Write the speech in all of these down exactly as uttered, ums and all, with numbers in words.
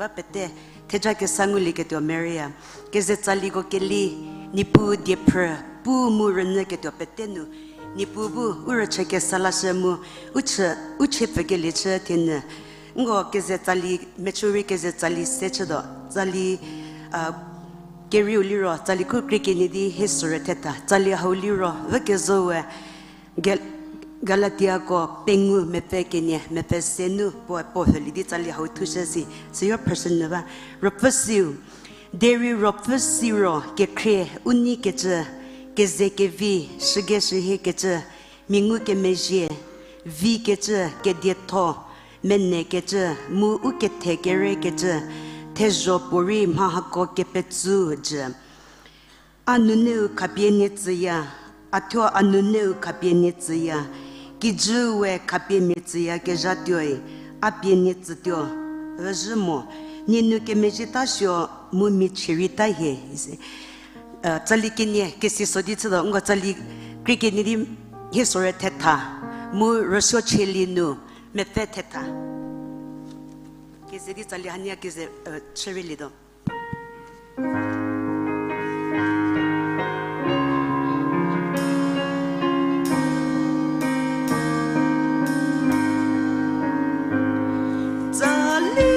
ba pete, theja kesa ngulieketuo Maria, keze tsaliko keli, Niepuu diephrü, pu mu rünyüketuo pete nu, Niepuu bu u rüchü kesa lashü mu, u chü, u chie pfükelie chü thienyü, nko keze tsali, mechü rei keze tsali se chütuo, tsali, a, kerieu liro, tsali khu krie kenie di hie sorü thetha, tsali hau liro, vü kezo we, Gal-, Galatiako pengou mepfü kenie, mepfü se nu puo, puo hülie di tsali hau thushü si, süyo phrüshünyü ba. Ruopfü siu, derei ruopfü siro kekhrie u neikecü, keze kevi, shüge shühiekecü, mia ngukemezhie, vikecü, kedietho, menekecü, mu u kethe kerekecü, thezho puorei mha hako kepetsü jü. A nuneu khapie nie tsüya, a thuo a nuneu khapie nie tsüya, kijü we khapie mia tsüyakezha tuoi, a pie nie tsütuo, rüzhü mo, nie nu kemezhie ta suo mu michie rei ta hie, isi. Tsali kenie kesi so di chütuo, nko tsali krie kenie di hie sorü thetha, mu rüsuo chielie nu mepfü thetha. Keze di tsali hanie keze, chürielietuo. Tsali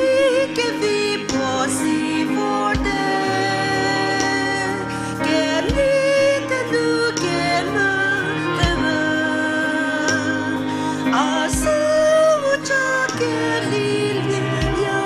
kevi puo si vorte, kenei thenu kemvü, a süu ca kelilieya,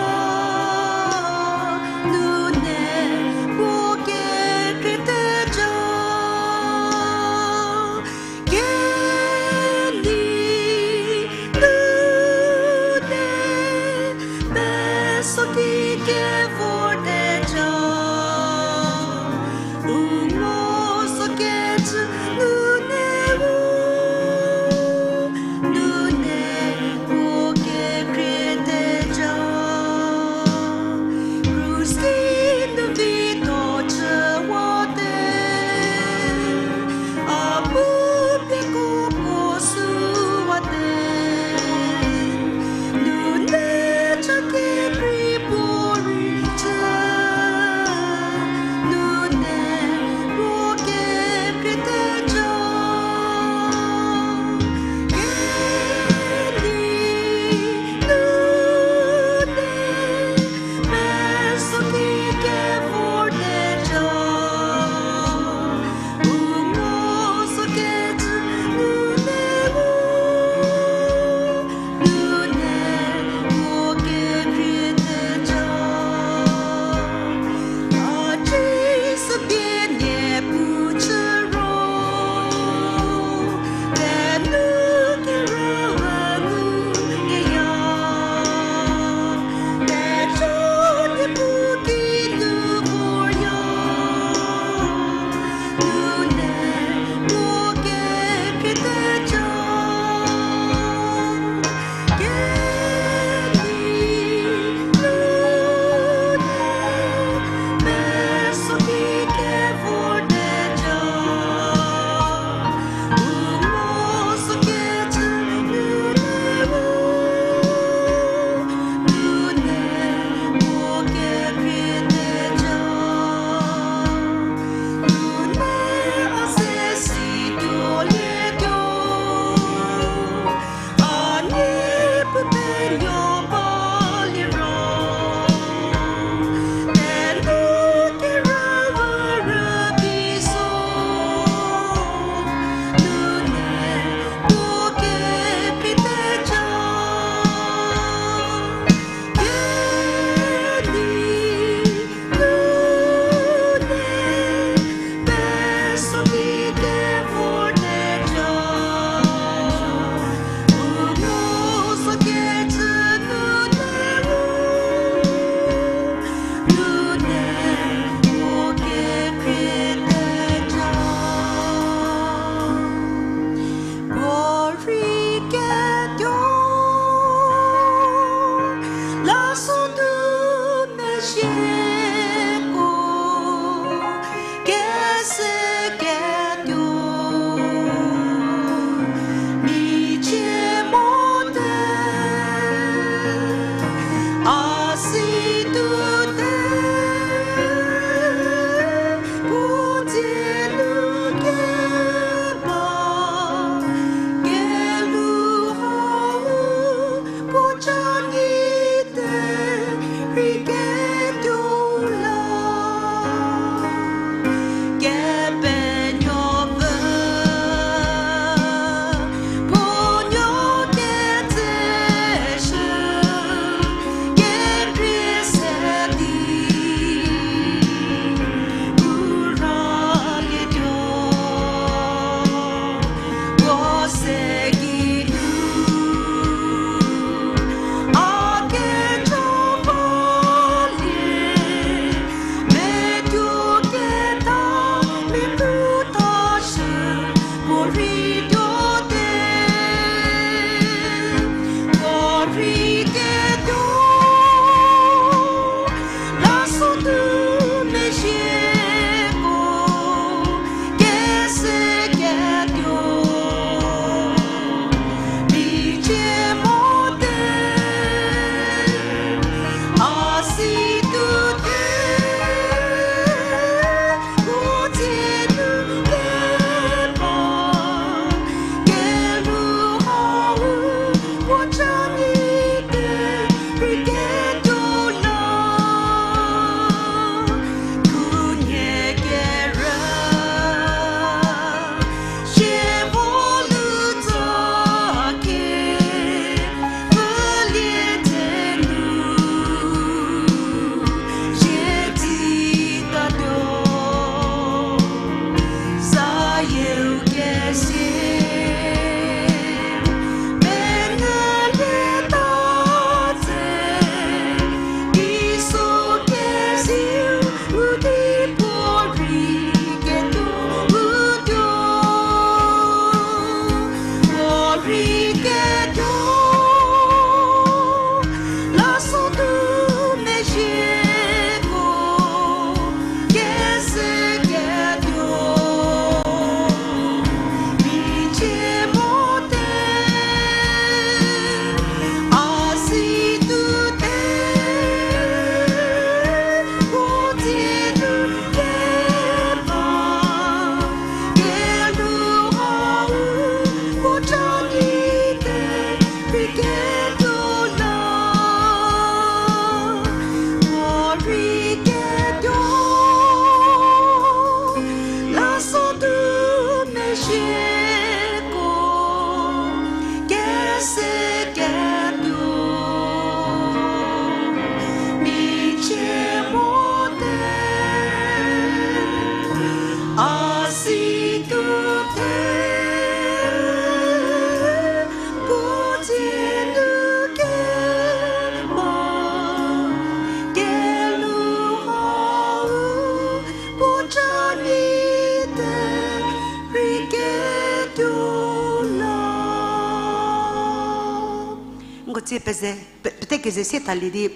Sie peze, pe-, pete keze sie thalie di,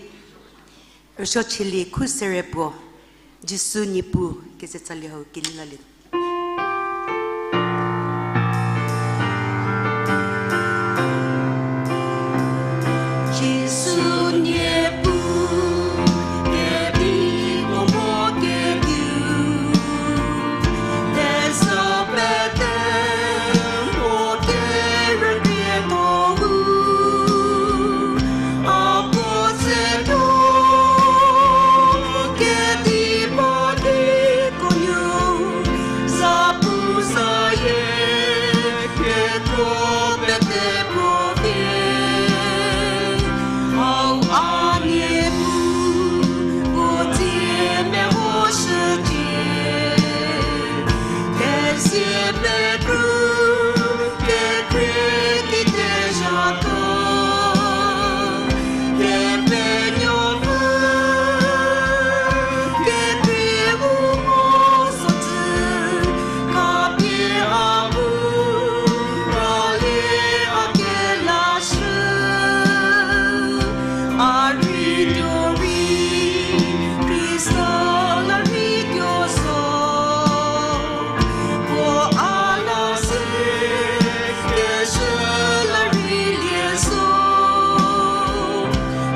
rüsuo chielie khu sere puo, Jisu Niepuu keze tsalie hau keli lalie. Jisu Niepuu, kedi puo mo kediu, tesa pete mo kerüpie to hu, a puo ze do, kedi ba di ko nu, za pu zayie, keko pete puo vie. Hau a Niepuu, puo dzie mehoshücie. Kezie pekru, kekhrie kite zhato, kepenuopfü, kekhrie u mo sotsü, khapie a bu, ralie a kelashü. A rei tuo rei, Khrista la rei tuo zo. Puo a la se, keshü la rei lie zo.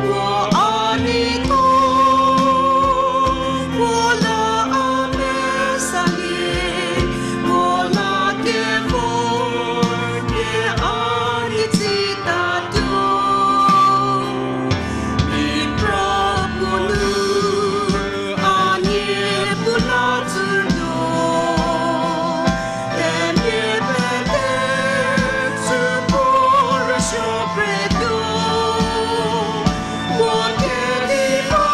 Puo a neitho, puo la a mesalie, puo la kevor, pie a nei tsitatuo. Mipra puo nu, a Niepuu la tsütuo. Themia pete, süko rüsuo pretuo. Puo kediba,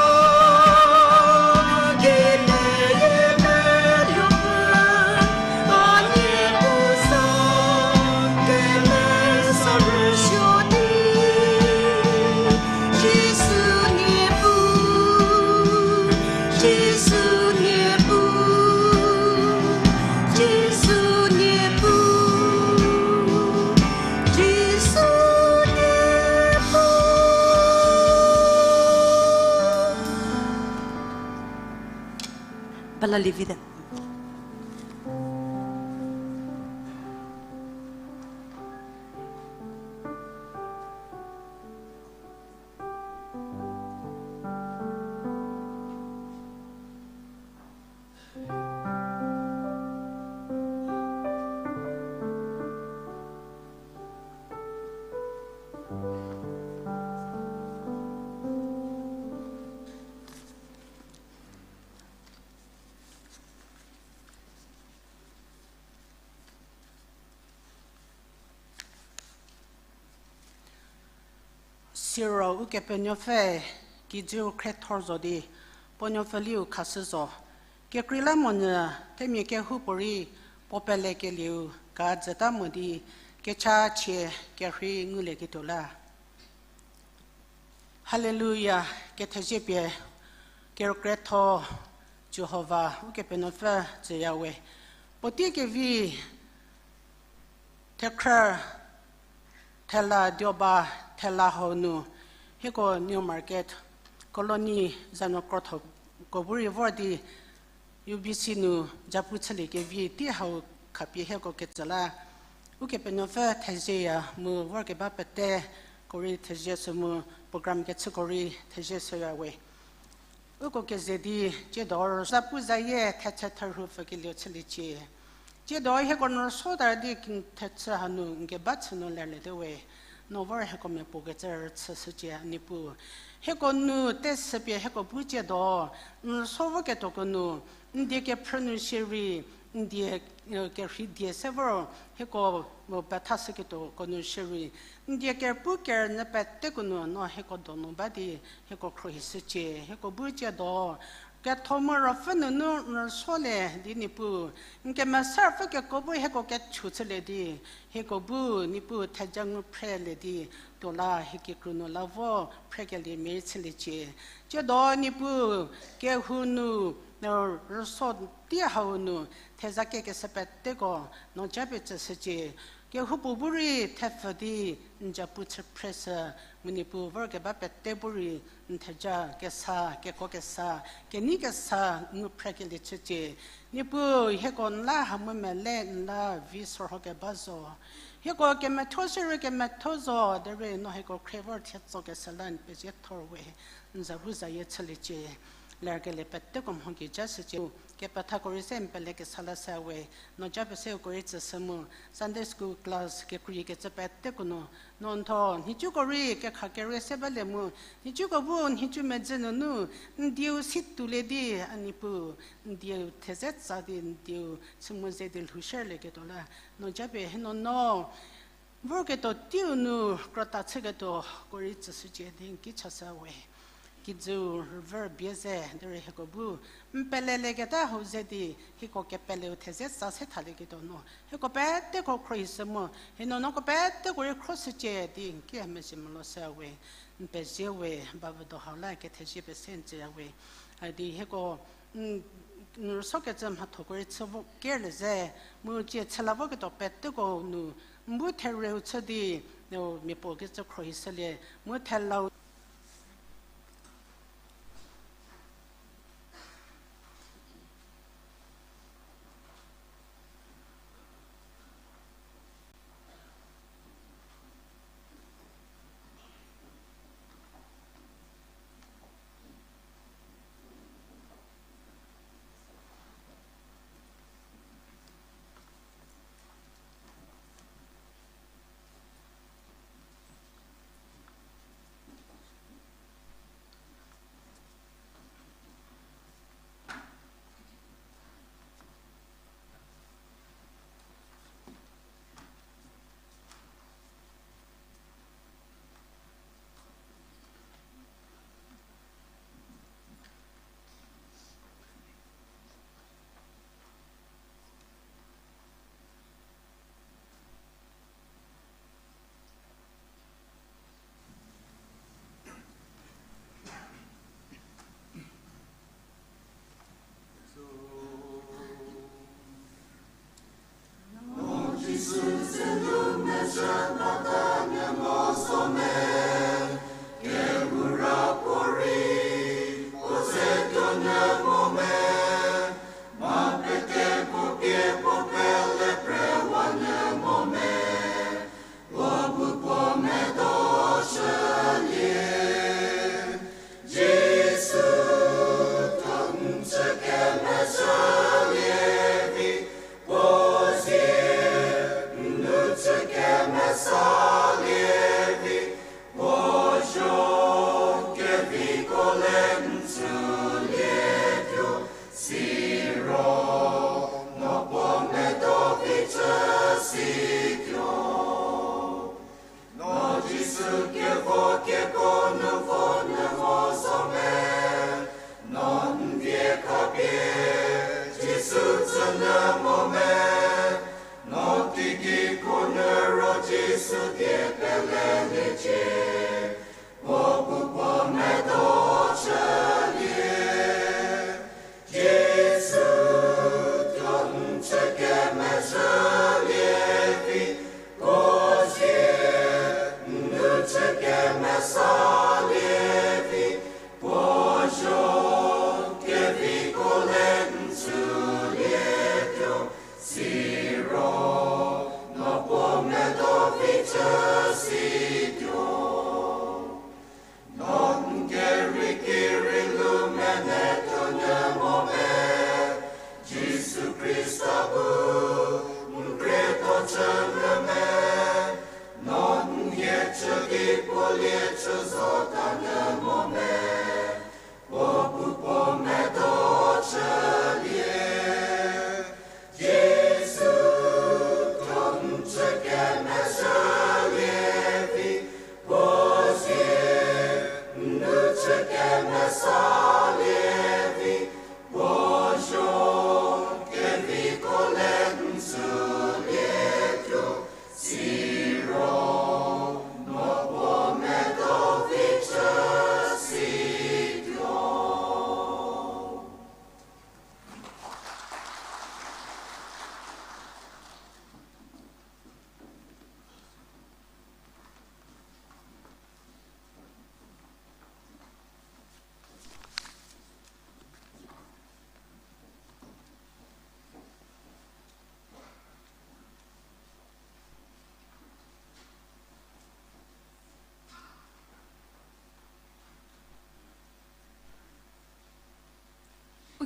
kemeyie meluopfü, a Niepuu sa, kemesa rüsuo di. Jisu Niepuu, Jisu Niepuu, Jisu Niepuu, Jisu Niepuu. Bala lievi te. Siro Ukepenuopfü kijüu khriethor zo di, puo nuopfüliu khashü zo. Kekreilamonyü themia kehoupuorei puo pelekelieu ga dzüta mo di, kechachie kerhei ngulieketuo la. Haleluya, kethezie pie, kerükrietho Jihova Ukepenuopfü tsüyawe. Puotei kevi thekhrü thela dioba thela hau nu, hieko New Market Colony zanu krotho ko bu rei vor di, U B C nu japu chüliekevi tei hau khapie hieko ketsü la, Ukepenuopfü thezieya mu vorkeba pete ko rei thezie sü mu program kechüko rei thezie shüyawe. Uko keze di, tsiedo rüsa pu zayie thetse therhu pfükelieu chüliecie. Tsiedo hieko nrüso tar di kin thechü hanu n keba chü nu lerliete we. No vor hieko mia puo kecü rüchüshücie Niepuu. Hieko nu tesüpie hieko bu tsiedo, nrüso voketuoko nu, n die kephrü nu shierei, n die, kerhei die se vor, hieko, pethashüketuoko nu shierei, n die kerpu kerünyü peteko nu no hieko donu ba di, hieko khruohishücie, hieko bu tsiedo, ketho mu ruopfü nunu nrüsolie di Niepuu, n kemesa ruopfü keko bu hieko kechu chülie di, hieko bu Niepuu theja ngu phrelie di, tuo la hie kikru nu la vo phrekelie mia rei chüliecie. Tsiedo Niepuu, kehou nu, rüso tei hau nu, theza kekeshü peteko, no japie tsüshücie. Kehoupuo bu rei thepfü di, n japu chü phreshü, Mu Niepuu vorkeba pete bu rei n theja kesa, keko kesa, kenei kesa ngu phrekelie chücie. Niepuu hieko n la ha mu mele n la vi sorho keba zo. Hieko kemetho shierei kemetho zo, derei no hieko khrie vor thie tso kesa la n pezie thor we, n za bu zayie chüliecie. Lerkelie peteko mho gei ja shücie, kepethako rei se n pele kesa la sa we, no ja peseko rei tsüshü mu, Sunday school class kekreikecü peteko nu, no n thuo nhicuko rei kekha kerei se balie mu, nhicuko bu nhicu medzi nunu, n dieu si toulie di, a Niepuu, n dieu theze tsa di, n dieu chü mu ze di lhoushülieketuo la, no japie hie nuonuo vorketuo teiu nu krüta chüketuoko rei tsüshücie di n ki chashü we. Kijüu rüvü bie ze derei hieko bu n pelelieketa hau ze di, hieko kepeleu theze tsa se thalieketuo nu hieko peteko khruohishü mu, hie nuonuoko peteko rei khruohishücie di n ki mezhie meloshü we. N pezie we, bavüdo hau la kethezie pese n tsüya we. Hadi hieko n, n rüsuokecü mhathoko rei chü vo kerlie ze, mu cie chü la voketuo peteko nu n bu thereu chü di, miapuo kecü khruohishülie, mu thelau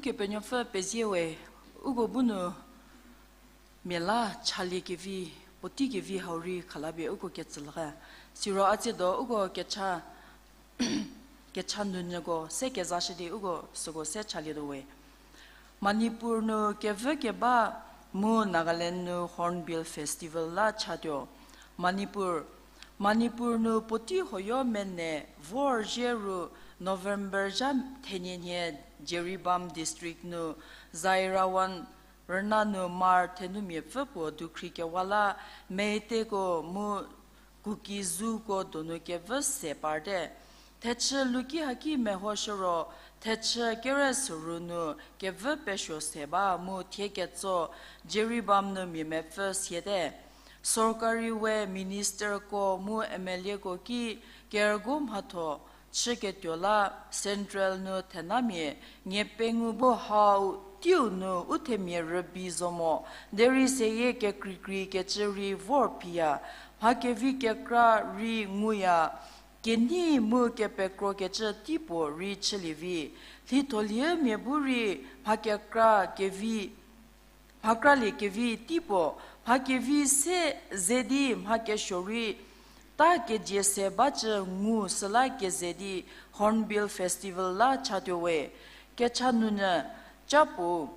Kepenuopfü pezie we, uko bu nu mia la chalie kevi, puotei kevi hau rei khalapie uko ketsüla. Siro a tsiedo uko kecha, kecha nunyüko se kezashü di uko süko se chalietuo we. Manipur nu kevü keba mu Nagaland nu Hornbill Festival la chatuo. Manipur, Manipur nu puotei hoyo mene vorzhie ru November zha thenie nhie Jiribam District nu Zairawan rüna nu mar thenumia pfü puo dukhri kewa la Meiteiko mu Kuki-Zuko donu kevü se parte. Thechü luki haki mehoshü ro, thechü kere süru nu kevü pesuo se ba mu thie ketso Jiribam nu mia mepfü siete. Sorkari we ministerko mu M L Ako ki kerügo mhatho chüketuo la Central nu thenamia nie pengou bu hau teiu nu u themia rübei zo mo, derei seyie kekreikrei kecü rei vor phiya, mha kevi kekra rei nguya, kenei mu kepekrokecü teipuo rei chülie vi. Lhitholiemia bu rei mha kekra kevi, mha kralie kevi teipuo, mha kevi se ze di mha kesuo rei ta kedzie se bacü ngu süla keze di Hornbill Festival la chatuo we. Kecha nunyü, ca puo,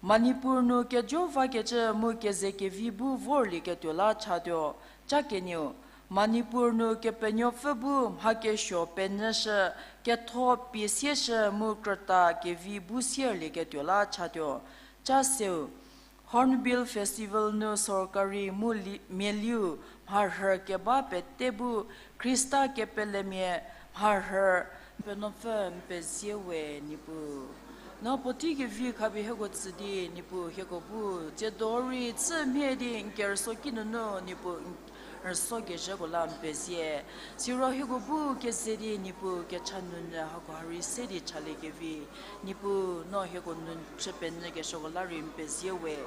Manipur nu kejo vakecü mu keze kevi bu vorlieketuo la chatuo. Ca kenieu, Manipur nu Kepenuopfü bu mha kesuo penyüshü, ketho pie sieshü mu krüta kevi bu sierlieketuo la chatuo. Ca seu, Hornbill Festival nu sorkari mu li-, mialiu mharhü keba pete bu Khrista kepelemia mharhü. Penuopfü n pezie we Niepuu. No puotei kevi khapie hieko tsü di Niepuu hieko bu tsiedo rei chü mhie di n kerüsuoki nunu Niepuu n rüsuo kezhüko la n pezie. Siro hieko bu keze di Niepuu kecha nunyü hako ha rei se di chalie kevi. Niepuu no hieko nu chü penyü kesuoko la rei n pezie we.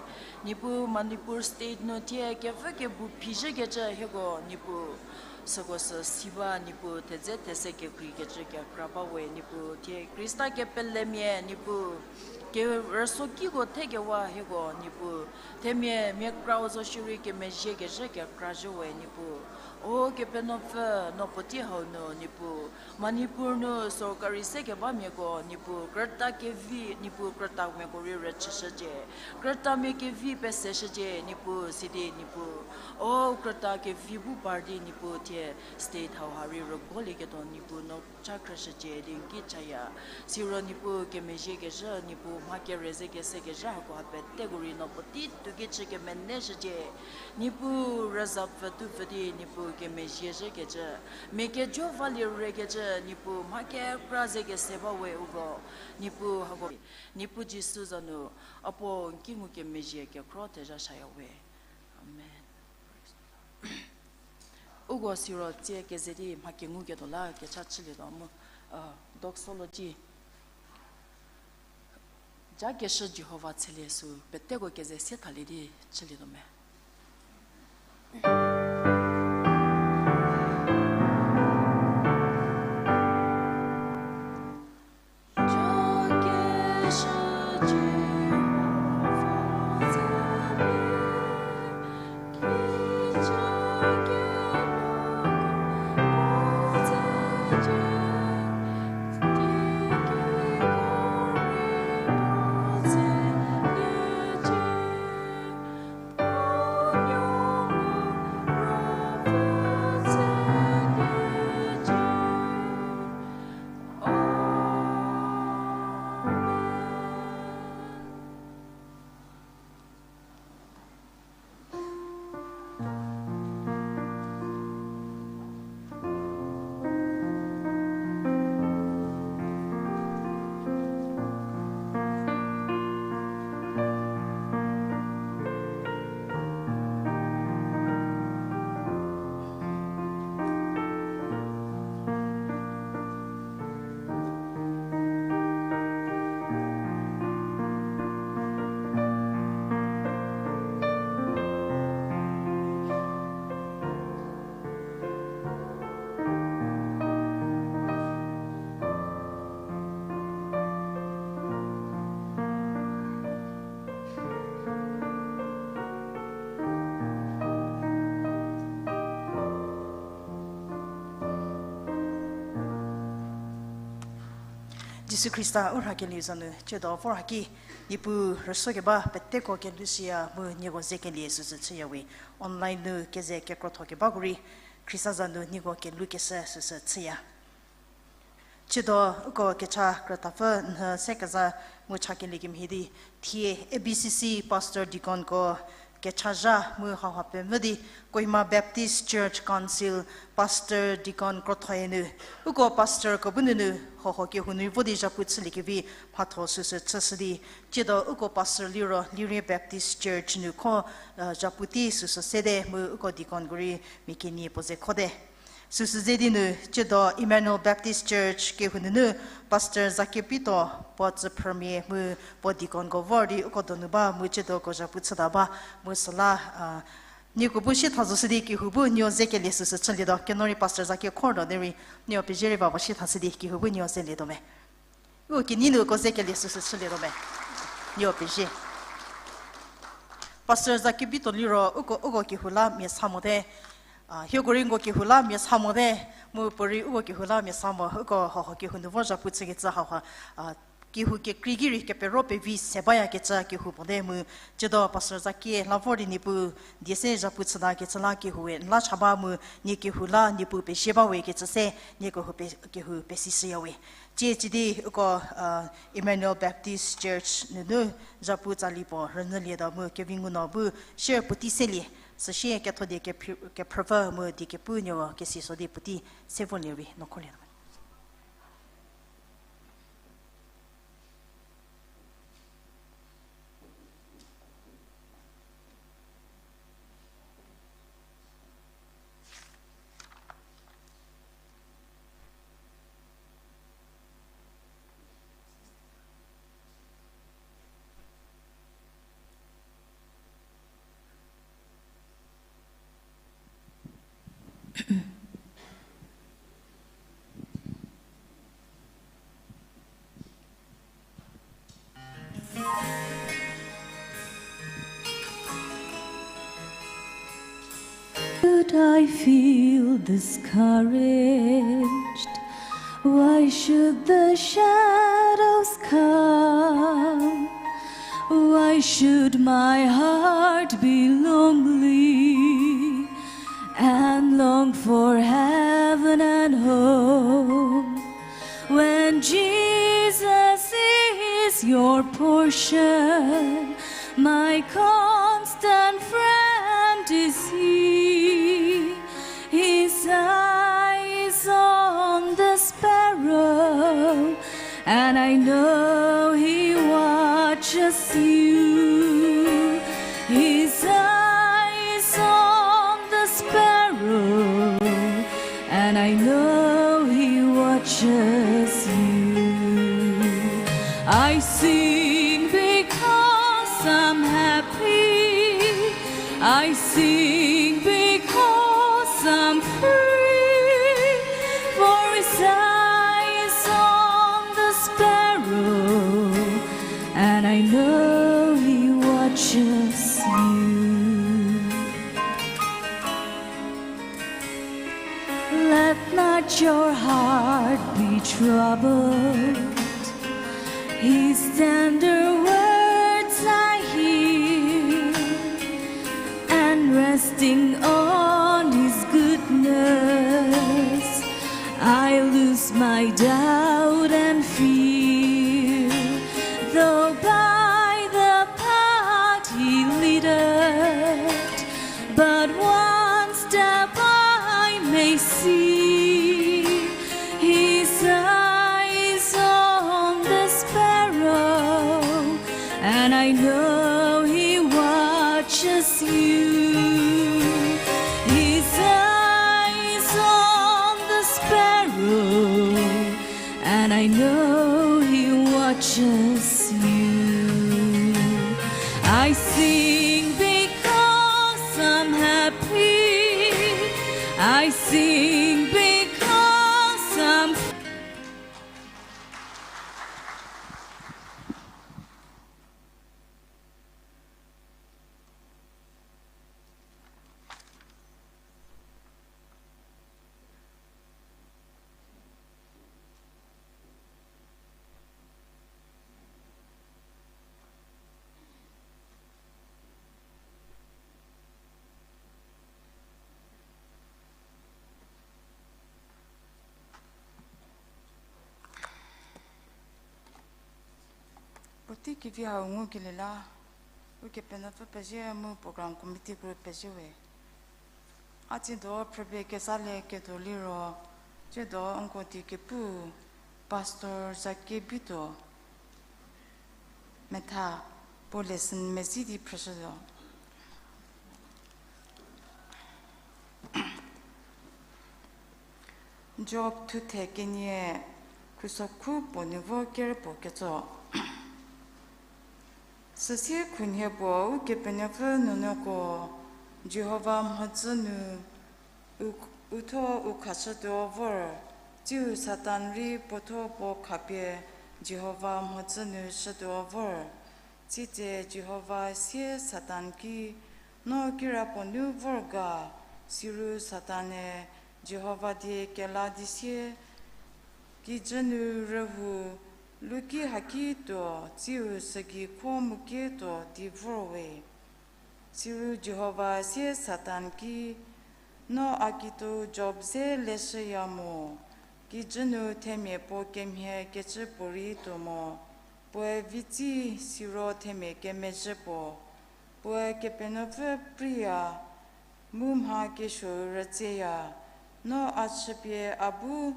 Niepuu Manipur State nu thie kevü kebu phizhükecü hieko Niepuu süko sü si ba Niepuu thedze these kekreikecü kekra ba we Niepuu thie Khrista kepelemia Niepuu kerüsuokiko thekewa hieko Niepuu themia mia krau zo shierei kemezhie kezhü kekra zhü we Niepuu. O Kepenuopfü no puotei hau nu Niepuu Manipur nu sorkari se kebamiako Niepuu krüta kevi Niepuu krütamiako rei rüchüshücie. Krütamia kevi peseshücie Niepuu sidi Niepuu. O krüta kevi bu par di Niepuu thie state hau ha rei rügolieketuo Niepuu no cha khrüshücie di n ki chaya. Siro Niepuu kemezhie kezhü Niepuu mha kere ze kese kezhü hako ha peteko rei no puotei tuki chü kemeneshücie. Niepuu rüzapfü tupfü di Niepuu kemezhie zhükecü mia kejo valie rekecü Niepuu mha kekra ze kese ba we uko. Niepuu hako Niepuu Jisu za nu a puo n ki ngukemezhie kekhro thezha shaya we. Amen. Uko siro tsie keze di mha kenguketuo la kecha chülietuo mu, doxology. Jakeshü Jihova tshelie sü peteko keze se thalie di chülietuo me. Jisu Khrista u rhakelieu za nu, tsiedo vor haki, Niepuu rüsuokeba peteko kelushüya mu nieko zekelie süsü chüyawe, online nu keze kekrotho kebako rei, Khrista za nu nieko kelukeshü süsü chüya. Tsiedo uko kecha krütapfü nhü se keza mu chakelie kemhie di, thie A B C C Pastor Deaconko kechazha mu hauha pemvü di, Kohima Baptist Church Council Pastor Deacon krothoe nu, uko pastorko bu nunu hoho kehou nu vo di zhapu chüliekevi mhatho süsü chüshü di, tsiedo uko pastor liro Lirie Baptist Church nu kho, zhapu tei süsü sede mu uko deaconko rei mia kenie puo ze khode. Süsü ze di nu, tsiedo Emmanuel Baptist Church kehou nunu Pastor Zakepito puo tsüphrümia mu puo deaconko vor di uko donu ba mu tsiedoko zhapu chüta ba mu süla, nieko bu sietha zoshü di kehou bu nieko zekelie süsü chülietuo, keno rei Pastor Zake khor tuo derei, nieko pezie rei ba puo siethashü di kehou bu nieko zelietuo me. Uko kenei nu uko zekelie süsü chülietuo me. Nieko pezie. Pastor Zakepito liro uko, uko kehou la mia sa mote. Hieko rei nko kehou la mia sa mote. Mu puorei uko kehou la mia sa mo, uko hoho kehou nu vo zhapu chükecü hauha, kehou kekrei ki rei kepero pevi se bayakecü kehou mote mu, tsiedo Pastor Zake la vor di Niepuu die se zhapu chütakecü la kehoue n la cha ba mu, nie kehou la Niepuu pezie bawekecü se nie kehou pe-, kehou pesishüyawe. Tsie tsidi uko, Emmanuel Baptist Church nunu zhapu tsali puo rünyülietuo mu kevingu no bu share puotei selie, süsie ketho die kephrüpfü mu die kepu nieko kesiso di puotei se volie rei no khorlietuo. Should I feel discouraged? Why should the shadows come? Why should my heart be lonely and long for heaven and home? When Jesus is your portion, my constant friend is He. His eye is on the sparrow, and I know He watches you. His eye is on the sparrow, and I know He watches you. I sing because I'm happy. I sing because I'm free. For His eye is on the sparrow, and I know He watches you. Let not your heart be troubled. His tender words I hear, and resting on His goodness, I lose my doubt and fear. Though by the path He leadeth, but one step I may see. His eye is on the sparrow, and I know He watches you. His eye is on the sparrow, and I know He watches you. I sing because I'm happy. I sing because I'm Teiki vi hau ngukelie la, Ukepenuopfü pezie mu program committee group pezie we. A tsiedo phrüpie kesa le ketuo liro, tsiedo nko di kepu Pastor Zake Bituo metha puo lesson mezi di phrüshütuo. Job thuthe kenie, khusokhu puo nu vo ker puo ketso. Süsie khunhie puo Ukepenuopfü nuonuoko Jihova mhodzü nu u, uthuo u khashütuo vor, tsiu Satan rei puothuo puo khapie Jihova mhodzü nu shütuo vor. Sitse Jihova sie Satan ki, No kirapuo nu vor ga? Siro Satan-e Jihova die kela di sie, Kijü nu rühu luki haki tuo, tsiu sügei kho mu kie tuo di vor we. Siro Jihova sie Satan ki, No a kituo Job ze leshüya mo, kijü nu themia puo kemhie kecü puorei tuo mo, puoe vitsi siro themia kemezhü puo, puoe Kepenuopfü preiya, mu mha kesuo rütseya. No a chüpie a bu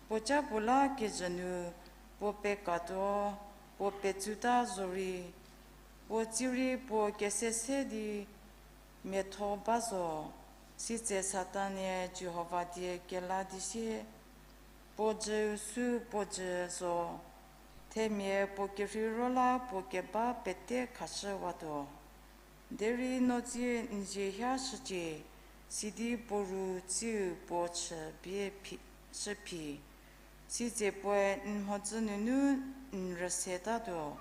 puoca puo la kijü nu puo pekatuo, puo petsuta zorei, puo tsirei puo kese se di miatho ba zo. Sitse Satan-e Jihova die kela di sie, Puo jüu sü puo jü zo, themia puo kerheiro la puo keba pete khashüwatuo. Derei no tsie n zie hia shücie, sidi puo ru tsiu puo chü bie phi, shüphi. Sitse puoe n mhodzü nunu n rüsetatuo.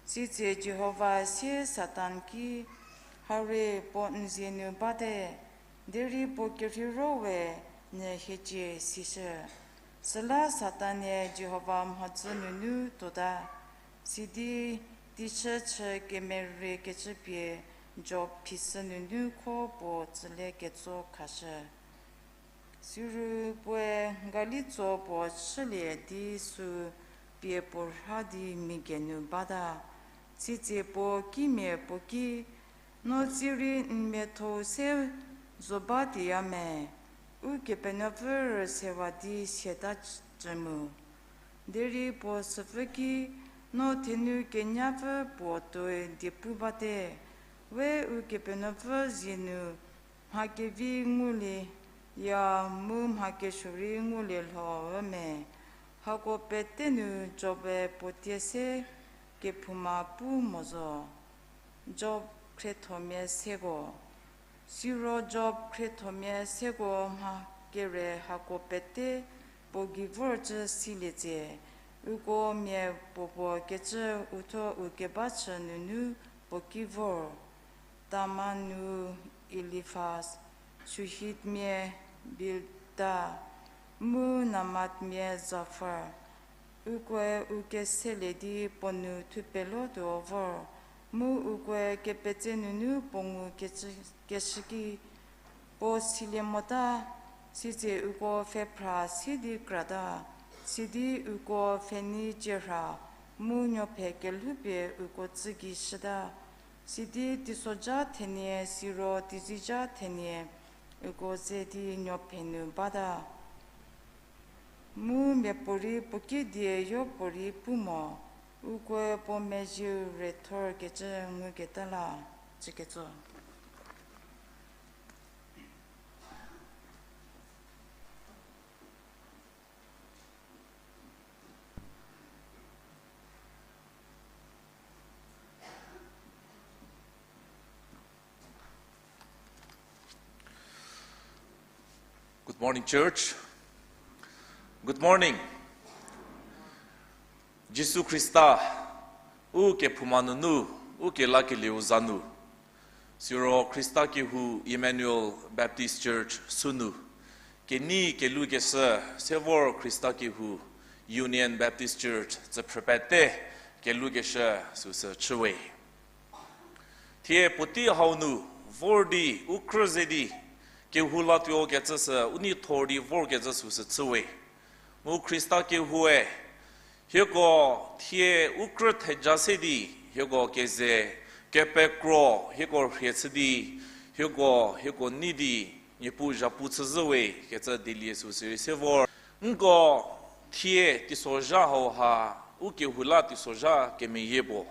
Sitse Jihova sie Satan ki, Harie puo n zie nu bate, derei puo kerheiro we nyü hiecie sishü. Süla Satan-e Jihova mhodzü nunu tuota, sidi teichü chü kemerie kecü pie Job phisü nunu kho puo tsüle ketso khashü. Siro puoe galitso puo chülie di sü pie puo rha di mia gei nu bata. Sitse puo kimia puo ki, No tsirei n miatho se zo ba tiya me? Ukepenuopfü rüsewa di siata cü mu. Derei puo süpfü ki, No thenu kenyapfü puo tuoi diepu bate. We Ukepenuopfü zie nu mha kevi ngulieya mu mha kesuo rei ngulie lho ü me? Hako pete nu Job-e puo tie se kephouma pu mo zo. Job khriethomia seko. Siro Job khriethomia seko mha kere hako pete puo gei vorcü silie tse, uko mia puopuo kecü uthuo u keba chü nunu puo ki vor. Teman nu Elifas, Suhitmia Bildad, mu Namatmia Zophar, ukoe u keselie di puo nu thupelo tuo vor, mu ukoe kepetse nunu puo ngu kecü, keshü ki puo silie mota, sitse uko pfhephra si di krata, sidi uko pfhenei cie rha, mu nuophe kelhoupie uko tsü gei shüta, sidi teisoja thenie siro teizija thenie uko ze di nuophe nu bata. Mu miapuorei puo ki die yopuorei pu mo, ukoe puo mezhieu rethor kecü nguketa la, cüketso. Good morning, church. Good morning. Jisu Khrista, u kephouma nunu, u kelakelieu za nu, siro Khrista kehou Emmanuel Baptist Church sünu, kenei kelukeshü sevor Khrista kehou Union Baptist Church tsüphrü pete kelukeshü süsü chüwe. Thie puotei hau nu vor di u khrü ze di kehou latuo kecü sü u nei thor di vorkecü süsü chüwe. Mu Khrista kehoue Hieko thie u krü theja se di, hieko keze, kepekro, hieko rhie chü di, hieko, hieko nei di, Niepuu zhapu chüzhü we kecü dilie süsü rei se vor. Nko thie teisozha hauha, u kehou la teisozha kemeyie puo,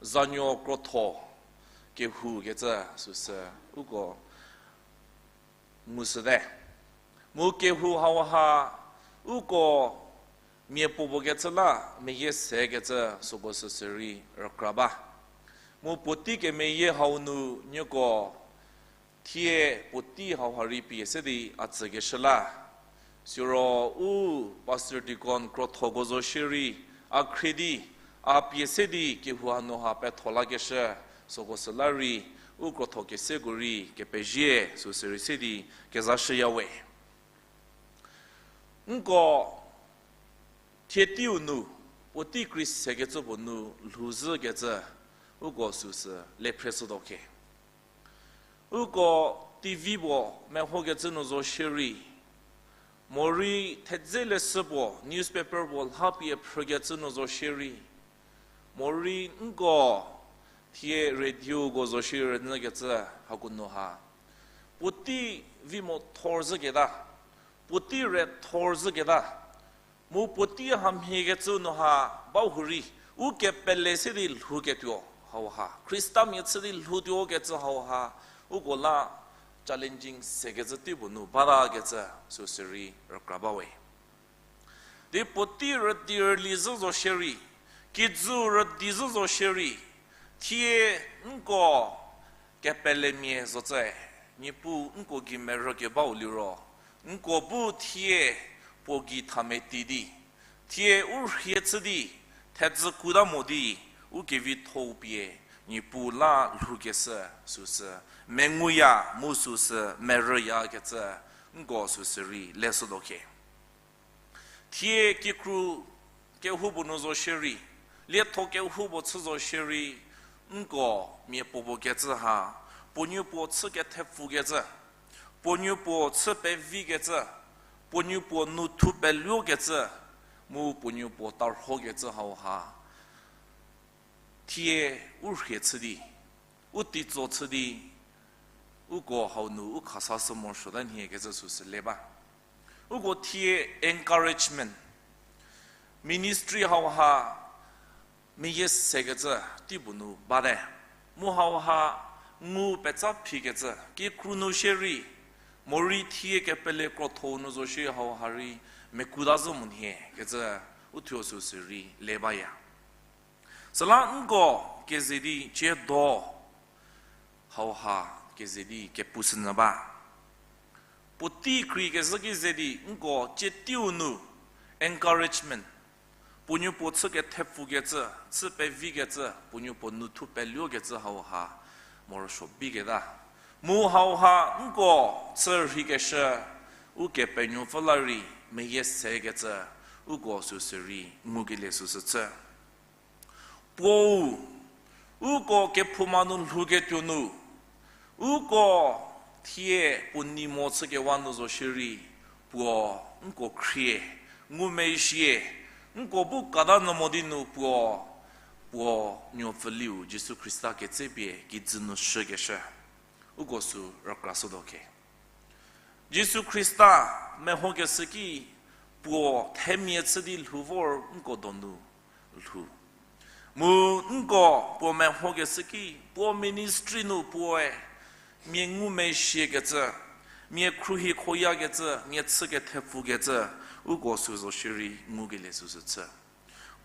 zanuo krotho kehou kecü süsü uko ngushüte. Mu kehou hauha uko mia puo puo kecü la meyie sekecü süko süsü rei rükra ba. Mu puotei kemeyie hau nu nieko thie puotei hauha rei pie se di a tsükeshü la. Siro u pastor deacon krothoko zo shierei, a khrie di, a pie se di kehou hanu ha petho lakeshü, süko süla rei, u krotho keseko rei, kepezie, süsü rei se di, kezashüya we. Nko thie teiu nu, puotei krei sekecü puo nu lhouzhükecü, uko süsü le phre shütuo khe. Uko T V puo mehokecü nu zo shierei, morei thedze leshü puo, newspaper puo lha pie phrükecü nu zo shierei, morei nko thie radio ko zo shierei rünyükecü hako nu ha, puotei vi mo thor zhüketa, puotei re thor zhüketa, mu puotei hamhiekecü nu ha bahurei, u kepele se di lhouketuo hauha, Khristamia chü di lhoutuo kecü hauha, uko la challenging sekecü tei puo nu batakecü süsü rei rükra ba we. Di puotei rüdi rüli zhü zo shierei, kijü rüdi zhü zo shierei, thie nko kepelemia zocü, Niepuu nko gei merükebau liro, nko bu thie puo gei thameti di, thie u rhie chü di, thedzü kuta mo di, u kevitho-u pie, Niepuu la lhoukeshü süsü, menguya mu süsü merüyakecü, nko süsü rei leshütuo khe. Thie kikru kehoupuo nu zo shierei, lietho kehoupuo chü zo shierei, nko mia puo puo kecü ha, puo nuo puo chü kethepfukecü, puo nuo puo chü pevikecü, puo nuo puo nu thu peluokecü, mu puo nuo puo tarhokecü hauha, thie u rhie chü di, u teitso chü di, uko hau nu u khasashü morosuota nhie kecü süsü le ba. Uko thie encouragement, ministry hauha meyie sekecü tei puo nu bate. Mu hauha ngu petsa phikecü, kikru nu shierei, morei thie kepele krotho nu zo shie hauha rei mekuta zhü mo nhie kecü, uthuo süsü rei le baya. Süla nko keze di ciedo hauha keze di kepushünyü ba. Puotei krei kezhü ki ze di nko cie teiu nu encouragement, puo nuo puo chü kethepfukecü, chü pevikecü, puo nuo puo nu thu peluokecü hauha morosuo biketa. Mu hauha nko chü rheikeshü, Ukepenuopfü la rei meyie sekecü, uko süsü rei ngukelie süsü chü. Puou, uko kephouma nu lhouketuo nu, uko thie puo nei mo chükewa nu zo shierei, puo nko khrie, ngumezhie, nko bu kata nyü mo di nu puo, puo nuopfüliu Jisu Khrista ketsepie kijü nu shükeshü, uko sü rükrashütuo khe. Jisu Khrista mehokeshü ki puo themia chü di lhou vor nko donu lhou. Mu nko puo mehokeshü ki puo ministry nu puoe mia ngumezhiekecü, mia khruohi khoyakecü, mia chü kethepfukecü, uko sü zo shierei ngukelie süsü chü.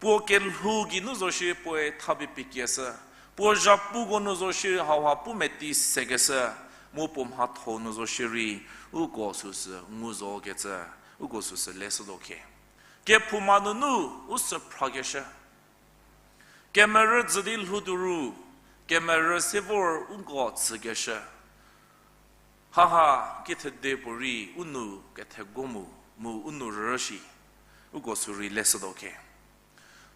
Puo kelhou geinu zo shie puoe thapie pekieshü, puo zhapuko nu zo shie hauha pu meti sekeshü, mu puo mhatho nu zo shierei, uko süsü ngu zokecü, uko süsü leshütuo khe. Kephouma nunu u sü phrakeshü. Kemerü dzü di lhoutuo ru, kemerü se vor uko tsükeshü. Haha, kithede puo rei u nou kethego mu, mu u nou rüshü, uko sü rei leshütuo khe.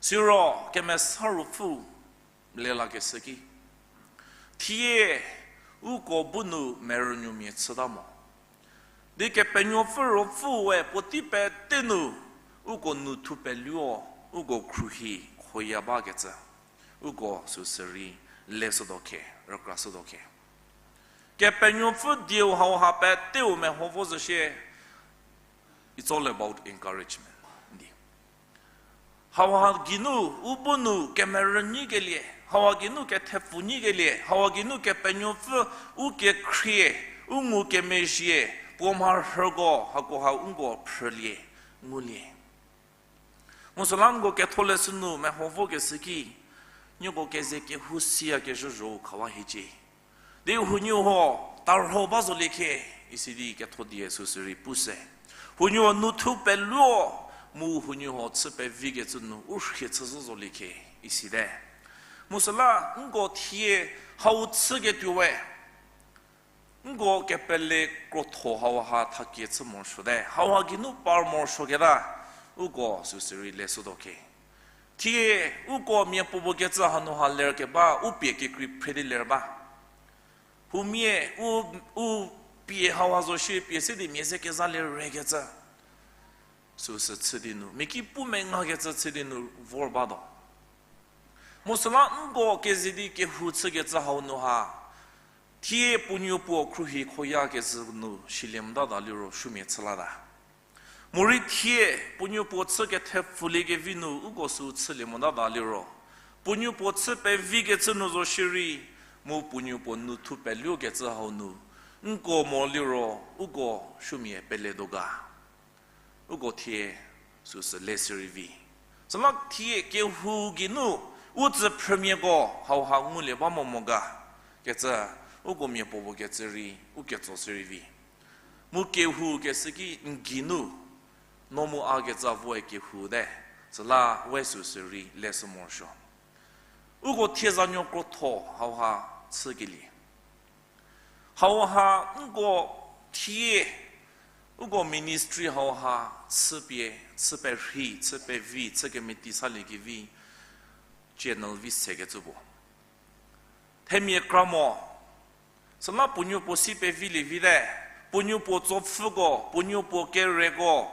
Siro kemesa ruopfü lelakeshü ki, thie uko bu nu merünuomia chüta mo. Di Kepenuopfü Ruopfüe puotei pete nu uko nou thu peluo, uko khruohi khoya bakecü, uko süsü rei leshütuo khe, rükrashütuo khe. Kepenuopfü dieu hauha peteu meho vo zhü shie, it's all about encouragement di. Hauha geinu, u bu nu kemerü nyikelie, hauha geinu kethepfu nyikelie, hauha geinu Kepenuopfü u kekhrie, u ngukemezhie, puo mharhüko, hakoha uko phrülie, ngulie. Mu süla nko ketholeshü nu meho vokeshü ki, nieko keze kehou siyakezhü zho khawa hiecie. Di huoniehuo tarho ba zolie khe, isi di ketho die süsü rei pu se. Huoniehuo nu thu peluo, mu huoniehuo chü pevikecü nu u rhie chü zhü zolie khe, isite. Mu süla nko thie hau chüketuo we, nko kepele krotho hauha thakie chü morosuote, hauha geinu par morosuoketa, uko süsü rei leshütuo khe. Thie uko miapuopuo kecü hanu ha lerkeba u pie kekrei phre di ler ba. Huomia u, u pie hauha zo shie pie se di mia ze kezalie rekecü. Süsü chü di nu, mia ki pu mengakecü chü di nu vor batuo. Mu süla nko keze di kehou chükecü hau nu ha, thie puonuo puo khruohi khoyakecü nu silie motata liro supuomia chü lata. Morei thie puonuo puo chü kethepfulie kevi nu uko sü chülie motata liro, puonuo puo chü pevikecü nu zo shierei, mu puonuo puo nu thu peluokecü hau nu, nko mo liro, uko supuomia peletuo ga. Uko thie süsü leshü rei vi. Süla thie kehou geinu u tsü phrümiako hauha ngulie ba mo mo ga kecü, uko miapuopuo kecü rei u ketso shü rei vi. Mu kehou keshü ki n geinu, no mu a kecü voe kehou te, süla we süsü rei leshü morosuo. Uko thie zanuo krotho hauha chükelie. Hauha nko thie, uko ministry hauha chüpie, chü perhei, chü pevi, chü kemeti salie kevi, channel vi sekecü puo. Themia kra mo, süla puonuo puo si pevilie vite, puonuo puo tsopfüko, puonuo puo kereko,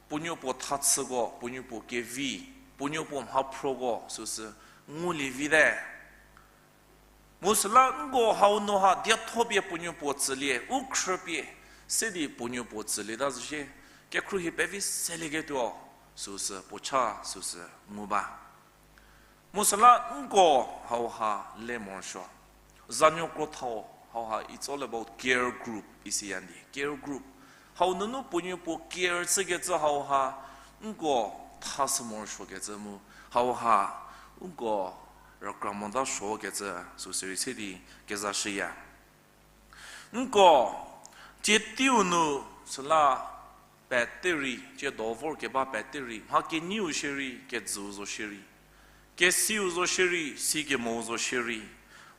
puonuo puo thachüko, puonuo puo kevi, puonuo puo mhaphroko, süsü ngulie vite. Mu süla nko hau nu ha dietho pie puonuo puo tsülie, u khrüpie, se di puonuo puo tsülieta zhü shie, kekhruohi pevi selieketuo, süsü puo cha, süsü ngu ba. Mu süla nko hauha le morosuo. Zanuo krotho hauha, it's all about care group, isi ya di. Care group. Hau nunu puonuo puo care chükecü hauha, nko thashü morosuokecü mu, hauha, nko rükra mota suokecü, süsü rei se di kezashüya. Nko, tsie teiu nu, süla pete rei, tsie do vorkeba pete rei, mha kenyiu shierei, kejüu zo shierei, kesiu zo shierei, sikemou zo shierei,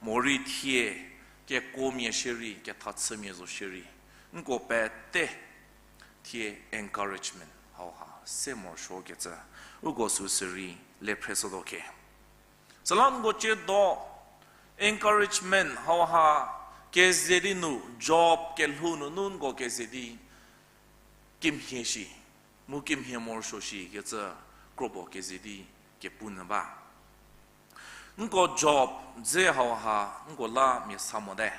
morei thie, kekuomia shierei, kethachümia zo shierei, nko pete thie encouragement hauha se morosuokecü, uko süsü rei le phreshütuo khe. Süla nko tsie do encouragement hauha keze di nu, Job kelhou nunu nko keze di kimhie shi, mu kimhie morosuo shikecü kropuo keze di kepu nyü ba. Nko Job dze hauha nko la mia sa mote.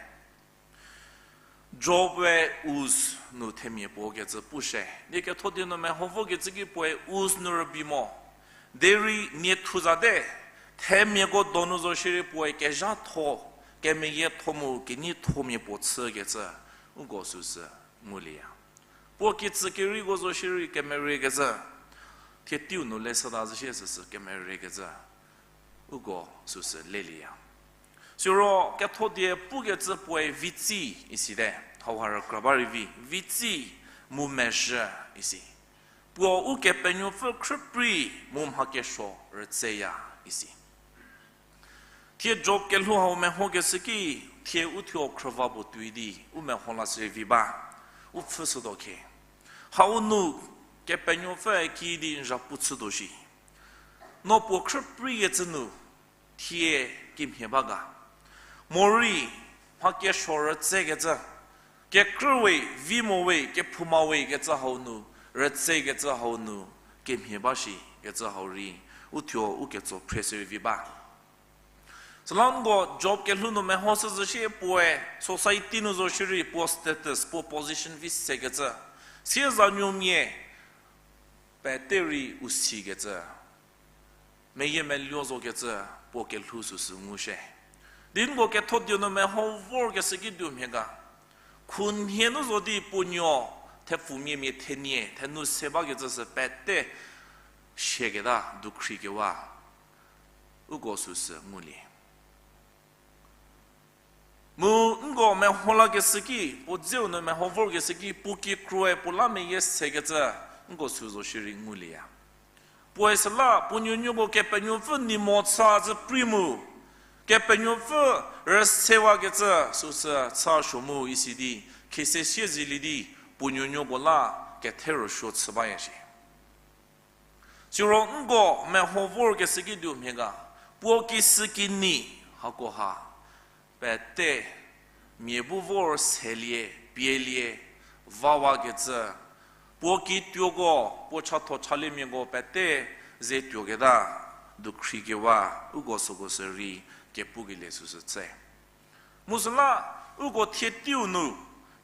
Job-e Uz nu themia puo kecü pushie. Di ketho die nu meho vokecü ki puoe Uz nu rübei mo. Derei nie thu zate, themiako donu zo shierei puoe kezhatho, kemeyietho mu keneithomia puo chükecü, uko süsü ngulieya. Puo kitsü kereiko zo shierei kemeriekecü, thie teiu nu leshüta zhü shie süsü kemeriekecü, uko süsü lelieya. Siro ketho die pukecü puoe vitsi isite, hauha rükra ba rei vi, vitsi mu mezhü isi. Puo Ukepenuopfü khrüprei mu mha kesuo rütseya isi. Thie Job kelhou hau mehokeshü ki, thie u thuo khrüva puo tuoi di u meho la sirei vi ba, u pfhüshütuo khe. Hau nu Kepenuopfüe kiüdi n zhapu chütuo shi. No puo khrüpreikecü nu thie kimhie ba ga? Morei mha kesuo rütsekecü, kekrü we, vi mo we, kephouma we kecü hau nu, rütsekecü hau nu kimhie ba shi kecü hau rei u thuo u ketso phre sü rei vi ba. Süla nko Job kelhou nu mehoshü zhü shie puoe society nu zo shierei puo status, puo position vi sekecü. Sie zanuomia pete rei u sikecü, meyiemeluo zokecü puo kelhou süsü ngu shie. Di nko ketho dieu nu meho vorkeshü ki diu mhie ga. Khunhie nu zo di puo nuo thepfumia mia thenie, thenu se bakecü sü pete siaketa, dukhri kewa. Uko süsü ngulie. Mu nko meho lakeshü ki, puo dzeu nu meho vorkeshü ki, puo kikroe puo la meyie sekecü, nko sü zo shierei ngulieya. Puoe süla, puo nuonuoko Kepenuopfü nei mo chazhü prei mu, Kepenuopfü rüsewakecü süsü chasuo mu isi di, khise sie zilie di, puo nuonuoko la kethe rüsuo chü baya shie. Siro nko meho vorkeshü ki diu mhie ga, puo kisükinyi hakoha, pete, mia bu vor selie, pielie, vawakecü, puo kituoko, puo chatho chaliemiako pete, ze tuoketa, dukhri kewa, uko süko sü rei, kepukelie süsü chü. Mu süla, uko thie teiu nu,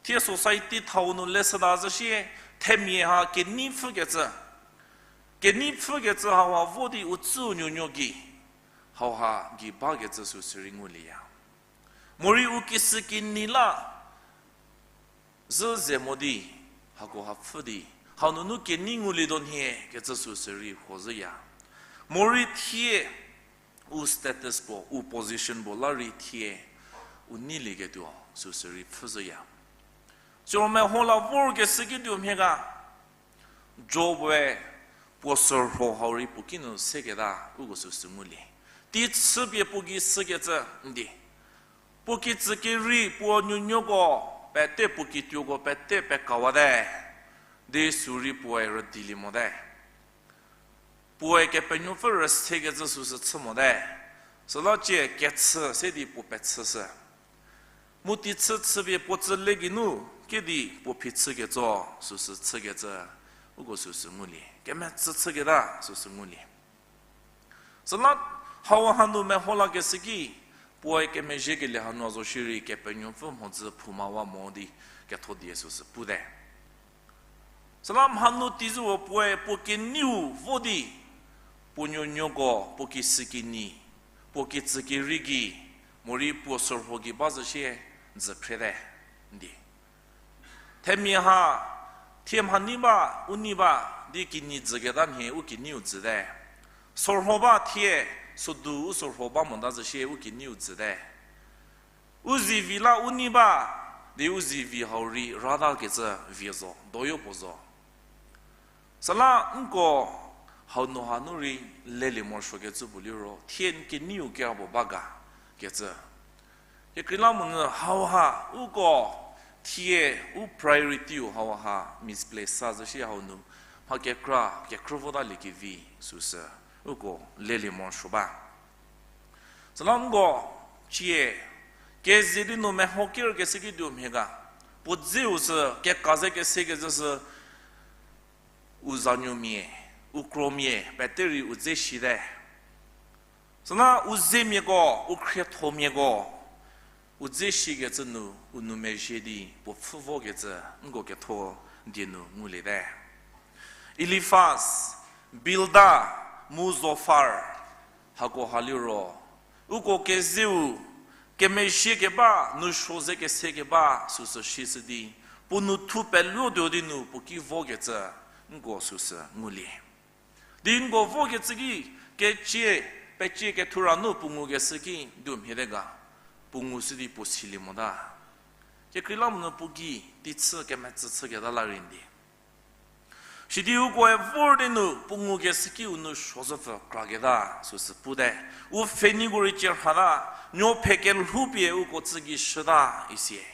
thie society thau nu leshüta zhü shie, themia ha kenei pfhükecü. Kenei pfhükecü hauha vo di u tsüu nuonuo gei, hauha gei bakecü süsü rei ngulieya. Morei u kisükinyi la, zhü ze mo di, hakoha pfhü di, hau nunu kenei ngulietuo nhie kecü süsü rei huo zhüya. Morei thie, u status puo, u position puo la rei thie, u neilieketuo süsü rei pfhü zhüya. Siro meho la vorkeshü ki diu mhie ga, Job-e puo sürho hau rei puo kinu seketa uko süsü ngulie. Tei chüpie puo gei shükecü ndi. Puo kitsü kerei puo nuonuoko pete puo kituoko pete pekawate. Di sü rei puoe rüdilie mote. Puoe Kepenuopfü rüsekecü süsü chü mote. Süla cie kechü se di puo pechüshü. Mu tei chü chüpie puo tsü le geinu, kedi puo phichü ketso, süsü chükecü, uko süsü ngulie. Kemetsü chüketa, süsü ngulie. Süla hau hanu meho lakeshü ki, puoe kemezhiekelie hanu zo shierei Kepenuopfü mhodzü phoumawa mo di ketho die süsü pute. Süla mhanu tei zhüu puoe puo keneiu vo di, puo nuonuoko, puo kisükinyi, puo kitsü kerei gei, morei puo sürho gei ba zhü shie, dzü phrete, ndi. Themia ha, thie mhanei ba, u nei ba, di kinyi dzüketa nhie u kineiu dzüte. Sürho ba thie, sodu u sürho ba mota zhü shie u kineiu dzüte. U zivi la u nei ba, di u zivi hau rei ratakecü vie zo, doyo puo zo. Süla nko hau nu hanu rei lelie morosuokecü puo liro, thie n keneiu kera puo ba ga, kecü. Kekreilamonyü hauha, uko thie u priority-u hauha misplace sa zhü shie hau nu, mha kekra, kekrü votaliekevi süsü, uko lelie morosuo ba. Süla nko, cie, keze di nu meho kerkeshü ki diu mhie ga, puo dzeu sü, keka ze kesekecü sü, u zanuomia, u kromia, pete rei u dze shite. Süla u zemiako, u khriethomiako, u dze shikecü nu, u nou mezhie di puo pfhü vokecü, nko ketho die nu nguliete. Elifaz, Bilda, mu Zofar, hakoha liro, uko kezeu, kemezhie keba, nu suo ze kese keba, süsü shishü di, puo nu thu peluotuo di nu puo ki vokecü, nko süsü ngulie. Di nko vokecü ki, kecie, pecie kethu ra nu puo ngukeshü ki, diu mhiete ga, puo ngushü di puo silie mota. Kekreilamonyü puo gei, teichü kemetsü chüketa la rei ndi. Sidi ukoe vor di nu, puo ngukeshü ki u nou suo zopfü kraketa, süsü pute. U pfheniko rei cie rhata, nuo phe kelhoupie uko tsü gei shüta, isie.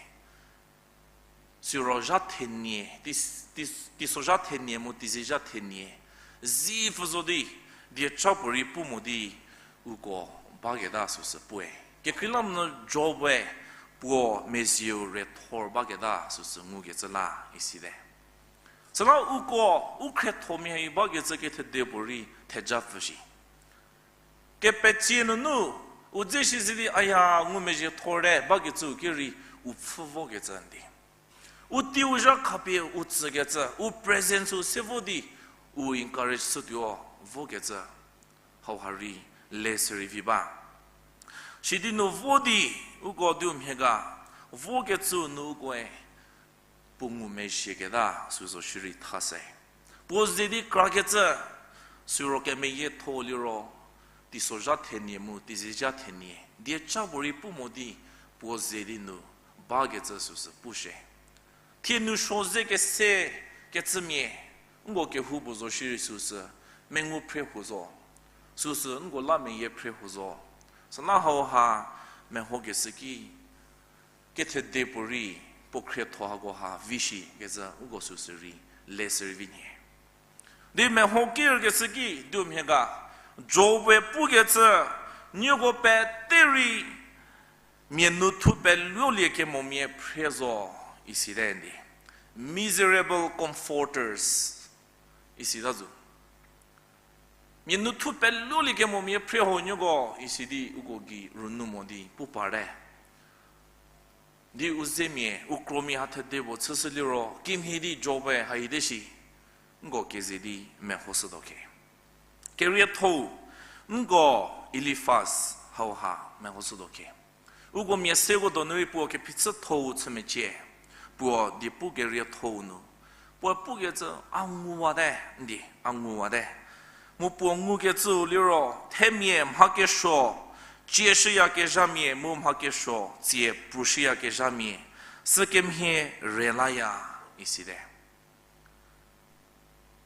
Siro zha thenie, tei, tei, teiso zha thenie mu teizie zha thenie, zipfü zo di, dieca puorei pu mo di, uko baketa süsü puoe. Kekreilamonyü Job-e puo mezieu rethor baketa süsü ngukecü la isite. Süla uko, u khriethomia hai bakecü kethede puorei theja pfü shi. Kepecie nunu, u dze shi zi di aya ngumezhie thorte bakecüu ki rei u pfhü vokecü ndi. U tei u zha khapie u tsükecü, u presence-u se vo di u encourage chütuo vokecü. Hauha rei le sü rei vi ba. Sidi nu vo di uko diu mhie ga, vokecü nu ukoe puo ngumezhieketa sü zo shierei tha se. Puo ze di krakecü, siro kemeyietho liro, teisozha thenie mu teizezha thenie dieca puorei pu mo di puo ze di nu bakecü süsü pushie. Thie nu suo ze kese kecümia, nko kehoupuo zo shierei süsü mengu phre huo zo, süsü nko la meyie phre huo zo. Süla hauha mehokeshü ki, kethede puorei puo khrietho hako ha vi shi kecü uko süsü rei le sü rei vi nhie. Di meho kerkeshü ki diu mhie ga, Job-e pukecü, nieko pete rei mia nu thu peluolie kemomia phre zo, isite ndi. Miserable comforters, isita zo. Mia nu thu peluolie kemomia phre ho nieko, isi di uko gei rünu mo di pu parte. Di u zemia, u kromia ha thede puo chüshü liro kimhie di Job-e haite shi, nko keze di mehoshütuo khe. Kerietho-u, nko Eliphaz hauha mehoshütuo khe. Uko mia seko donu rei puo kephichütho-u chü mecie, puo diepu kerietho-u nu. Puoe pukecü a nguwate, ndi, a nguwate. Mu puo ngukecüu liro, themia mha kesuo, cie shüyakezhamia mu mha kesuo, tsie pru shüyakezhamia, sükemhie re laya, isite.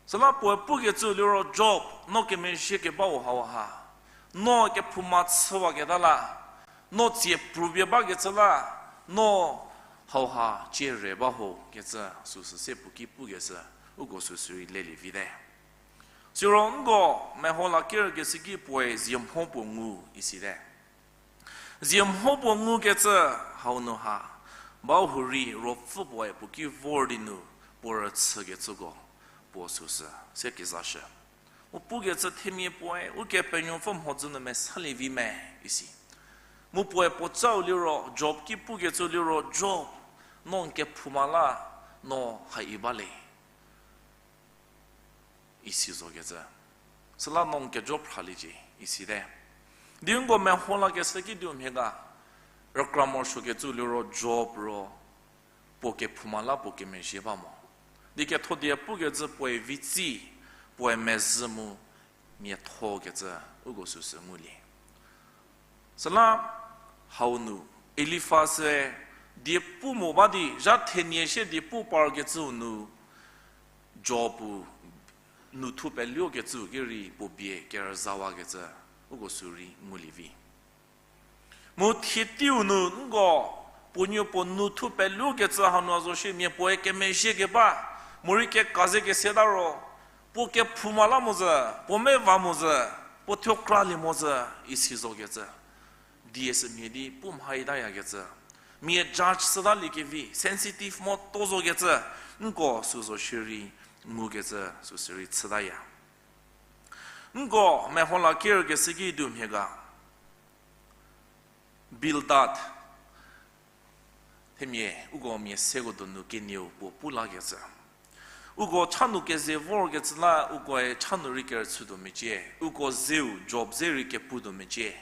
Süla puoe pukecü liro Job, no kemezhie kebau hauha, no kephouma chüwaketa la, no tsie pru pie bakecü la, no hauha cie re ba ho kecü süsü se puo ki pukecü, uko süsü rei lelie vite. Siro nko meho la kerkeshü ki puoe zie mho puo ngu isite. Zie mho puo ngukecü hau nu ha, bahurei ruopfü puoe puo ki vor di nu puo rüchükecüko puo süsü se kezashü. U pukecü themia puoe Ukepenuopfü mhodzü nu mesalie vi me isi. Mu puoe puo cau liro, Job ki pukecü liro, Job, no n kephouma la, no hai ba le. Isi zokecü. Süla no n kejo phraliecie, isite. Di nko meho lakeshü ki diu mhie ga, rükra morosuokecü liro Job ro, puo kephouma la puo kemezhie ba mo. Di ketho die pukecü puoe vitsi, puoe mezhü mu miathokecü uko süsü ngulie. Süla hau nu, Eliphaz-e diepu mo ba di, zha thenie shie diepu parkecüu nu, Job-u nu thu peluokecüu ki rei puo bie kerüzawakecü, uko sü rei ngulie vi. Mu thie teiu nu nko, puo nuo puo nu thu peluokecü hanu a zo shie mia puoe kemezhie keba, morei keka ze keseta ro, puo kephouma la mo zü, puo meva mo zü, puo thuo kralie mo zü, isi zokecü. Die sümhie di pu mhaitayakecü. Mia judge sütalie kevi, sensitive mo to zokecü, nko sü zo shierei ngukecü, sü sierei chütaya. Nko meho la kerkeshü ki diu mhie ga. Bildad, themia, uko mia seko donu kenieu puo pu lakecü. Uko cha nu keze vorkecü la, ukoe cha nu rei kerüchütuo mecie, uko zeu Job ze rei keputuo mecie.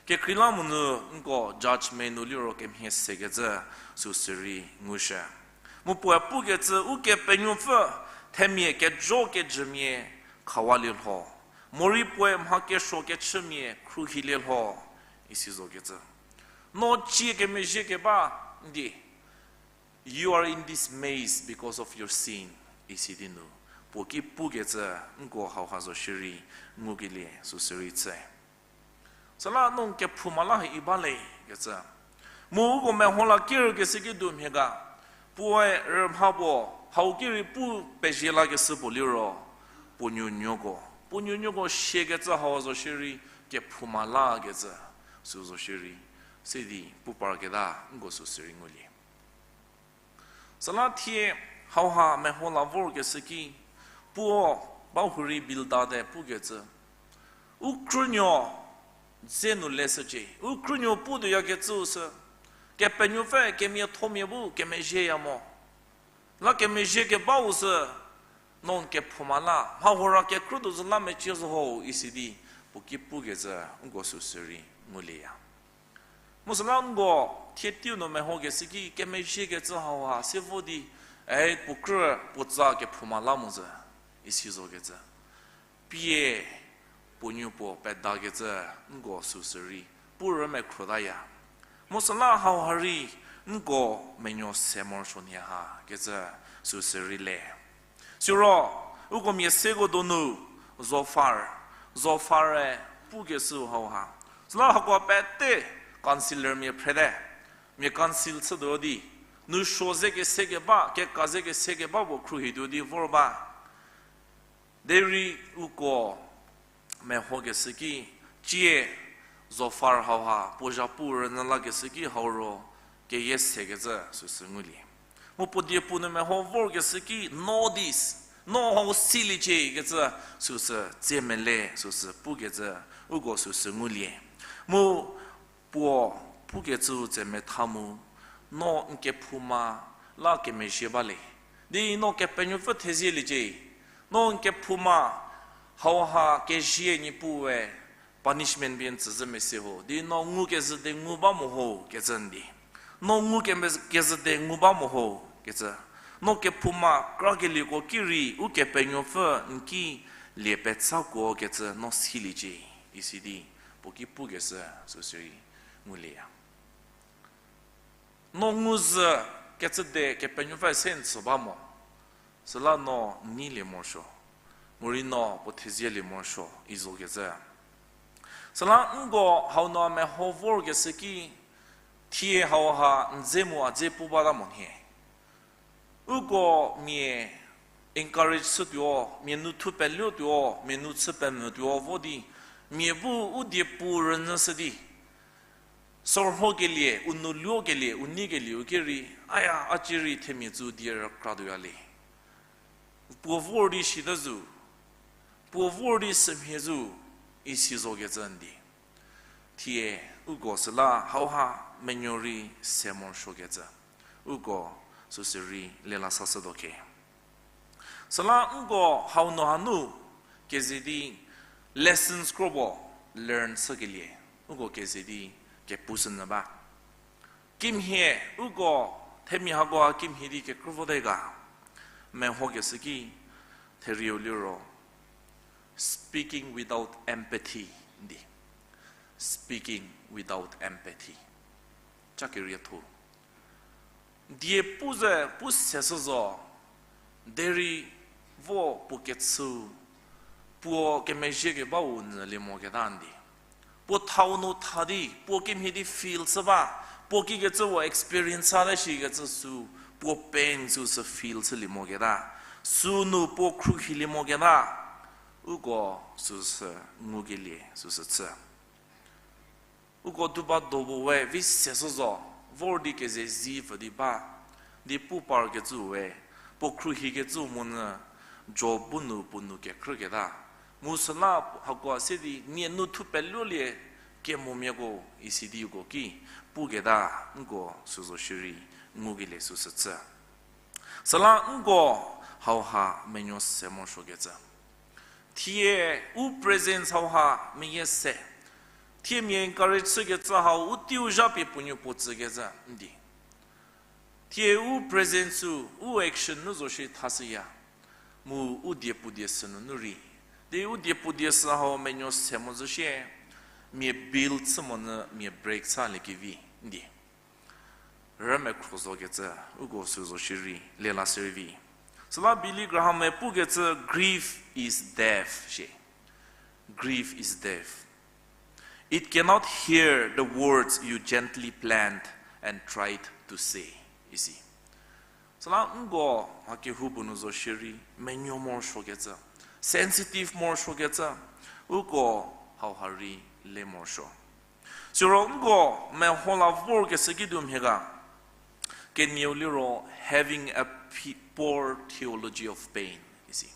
Kekreilamonyü nko judgement nu liro kemhie sekecü sü sierei ngushü. Mu puoe pukecü Ukepenuopfü themia kejo kejümia khawalie lho. Morei puoe mha kesuo kechümia khruohilie lho, isi zokecü. No cie kemezhie keba, ndi, you are in this maze because of your sin, isi di nu. Puo ki pukecü nko hauha zo shierei ngukelie sü sierei chü. Süla no n kephouma la hi ba le kecü. Mu uko meho la kerkeshü ki diu mhie ga. Puoe rümha puo, hau ki rei pu pezie lakeshü puo liro, puo nuonuoko. Puo nuonuoko siakecü hau zo shierei kephouma lakecü, sü zo shierei. Sidi pu parketa nko sü sierei ngulie. Süla thie hauha meho la vorkeshü ki, puo bahurei Bildad-e pukecü. U krünuo, dze nu leshücie. U krünuo putuoyakecüu sü, Kepenuopfü kemiathomia bu kemezhieya mo. La kemezhie kebau sü, no n kephouma la mha hora kekrütuo zü la mecie zo ho isi di, puo ki pukecü, nko süsü rei ngulieya. Mu süla nko thie teiu nu mehokeshü ki kemezhiekecü hauha se vo di, e, puo krü puo tsa kephouma la mo zü, isi zokecü. Pie puo nuo puo pedakecü, nko süsü rei pu rümekhruotaya. Mu süla hauha rei nko menuo se morosuo nhie ha kecü süsü rei le. Siro, uko mia seko donu Zofar, Zofar-e pukeshü hauha. Süla hako pete counselor mia phrete, mia counsel chütuo di, nousuo ze kese keba, keka ze kese keba puo khruohituo di vor ba. Derei uko mehokeshü ki, cie Zofar hauha puo zhapu rünyü lakeshü ki hau ro keyie sekecü süsü ngulie. Mu puo diepu nu meho vorkeshü ki, no this, no hau siliecie kecü süsü tsie mele süsü pukecü, uko süsü ngulie. Mu puo pukecüu tse metha mu, no n kephouma la kemezhie ba le. Di no Kepenuopfü thezieliecie. No n kephouma hauha kezie Niepuue punishment pie n tsü zhü mese ho. Di no ngu kezhü de ngu ba mo ho kecü n di. No ngu keme-, kezhü de ngu ba mo ho kecü. No kephouma krakelieko ki rei Ukepenuopfü n ki lie petsakuo kecü no siliecie, isi di puo ki pukeshü süsü rei ngulieya. No ngu zhü kecü de Kepenuopfü se n tsü ba mo. Süla no n neilie morosuo. Morei no puo thezielie morosuo, izokecü. Süla nko hau nu a meho vorkeshü ki, thie hauha n dze mu a dze pu bata mo nhie. Uko mia encourage chütuo, mia nu thu peluotuo, mia nu chü pemvütuo vo di, mia bu u diepu rünyüshü di, sorhokelie, u nu luokelie, u neikelie u ki rei, aya, a ci rei themia tsü die rükratuoya le. Puo vor di sita zo, puo vor di sümhie zo, isi zokecü n di. Thie uko süla hauha menuo rei se morosuokecü, uko süsü rei lela sashütuo ke. Süla nko hau nu hanu keze di lessons kro puo learn chükelie, uko keze di kepushünyü ba. Kimhie uko themia hako kimhie di kekrü vote ga, mehokeshü ki, therieu liro, speaking without empathy, n di. Speaking without empathy. Cha kerietho. Die pu ze pu seshü zo, derei vo puo kechü, puo kemezhie kebau nyülie moketa n di. Puo thau nu tha di, puo kimhie di feel chü ba, puo kikecü puo experience chate shikecü sü, puo pain süsü feel chülie moketa. Sünu puo khruohilie moketa. Uko süsü ngukelie süsü chü. Uko duba do puo we vi seshü zo, vor di keze zi pfü di ba, di pu parkecü we, puo khruohikecü monyü, Job bu nu puo nu kekrüketa. Mu süla hakoa se di mia nu thu peluolie kemomiako isi di uko ki puketa, nko süzo shierei ngukelie süsü chü. Süla nko hauha menuo se morosuokecü. Thie u presence hauha meyie se. Thie mia encourage chükecü hau u teiu zha pie puo nuo puo tsükecü n di. Thie u presence-u, u action nu zo shie thashüya. Mu u diepu die sü nunu rei. Di u diepu die sü hau menuo se mo zo shie, mia build chü monyü mia break chülie kevi n di. Rümekhro zokecü, uko süzo shierei lela shierei vi. Süla Billy Graham-e pukecü, grief is deaf shie. Grief is deaf. It cannot hear the words you gently planned and tried to say, isi. Süla nko mha kehoupuo nu zo shierei menuo morosuokecü, sensitive morosuokecü, uko hauha rei le morosuo. Siro nko meho la vorkeshü ki du mhie ga, kenieu liro having a p-, poor theology of pain, isi.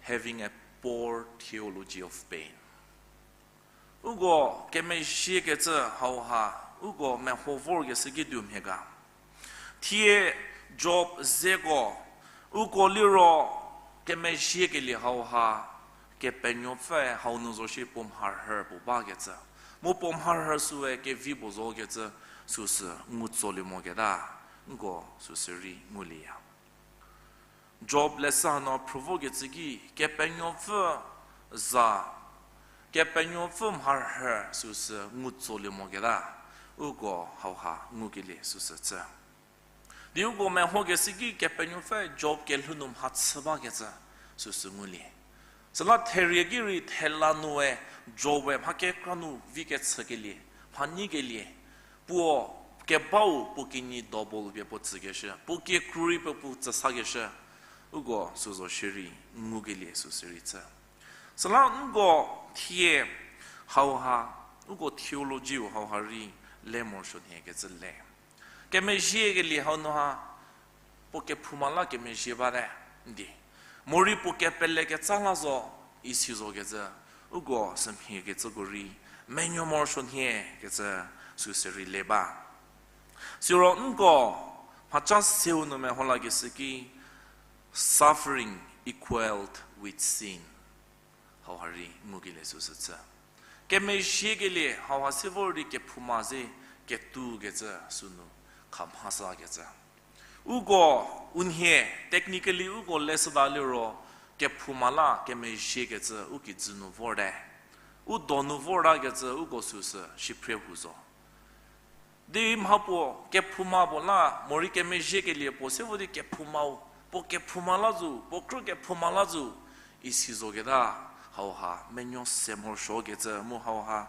Having a poor theology of pain. Uko kemezhiekecü hauha, uko meho vorkeshü ki tuo mhie ga. Thie Job zeko, uko liro kemezhiekelie hauha, Kepenuopfüe hau nu zo shi puo mharhü puo bakecü. Mu puo mharhü süe kevi puo zokecü süsü ngu tsolie moketa, nko süsü rei ngulieya. Job lesa no phrü vokecü ki, Kepenuopfü za, Kepenuopfü mharhü süsü ngu tsolie moketa, uko hauha ngukelie süsü chü. Di uko mehokeshü ki Kepenuopfü Job kelhou nu mhachü bakecü süsü ngulie. Süla therie ki rei thela nue Job-e mha kekra nu vi kechükelie, mha nyikelie, puo kebau puo kinyi double pie puo tsükeshü, puo kekru rei pie puo tsüsakeshü, uko süzo shierei ngukelie süsü rei chü. Süla nko thie hauha, uko theology-u hauha rei le morosuo nhiekecü le. Kemezhiekelie hau nu ha, puo kephouma la kemezhie bate, ndi. Morei puo kepele ketsa la zo, isi zokecü, uko sümhiekecüko rei, menuo morosuo nhie kecü süsü rei le ba. Siro nko, mhaca seu nu meho lakeshü ki, suffering equaled with sin. Hauha rei ngukelie süsü chü. Kemezhiekelie hauha se vor di kephouma ze ketukecü sünu kha mhasakecü. Uko unhie, technically uko leshüda liro, kephouma la kemezhiekecü u kijü nu vorte. U donu vortakecü uko süsü shiphrie hu zo. Di mha puo kephouma puo la, morei kemezhiekelie puo se vo di kephoumau, puo kephouma la zo, puo krü kephouma la zo, isi zoketa, hauha menuo se morosuokecü mu hauha,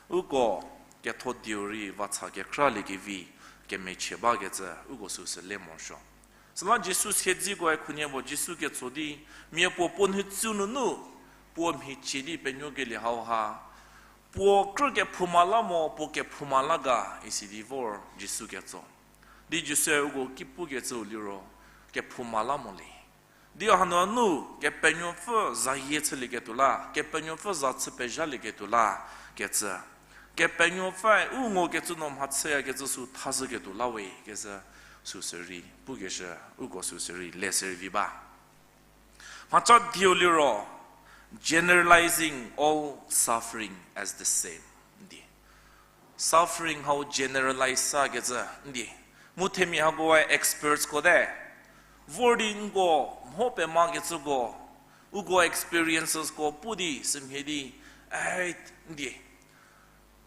uko ketho dieu rei vacha kekraliekevi, kemechie bakecü, uko süsü le morosuo. Süla Jisu siedzikoe khunhie puo Jisu ketso di, mia puo puo nhicu nunu, puo mhicie di penuokelie hauha, puo krü kephouma la mo, puo kephouma la ga, isi di vor Jisu ketso. Di Jisue uko ki pukecüu liro, kephouma la mo le. Di hanunu, Kepenuopfü zayie chülieketuo la, Kepenuopfü za chü pezhalieketuo la, kecü. Kepenuopfüe u ngokecü nu mhachüyakecü sü thashüketuo la we, kecü süsü rei, pukeshü, uko süsü rei, leshü rei vi ba. Mhaca dieu liro, generalizing all suffering as the same, ndi. Suffering hau generalize sakecü, ndi. Mu themia hakoe expertsko te. Vor di nko mho pemakecüko, uko experiencesko pu di sümhie di, eh, ndi.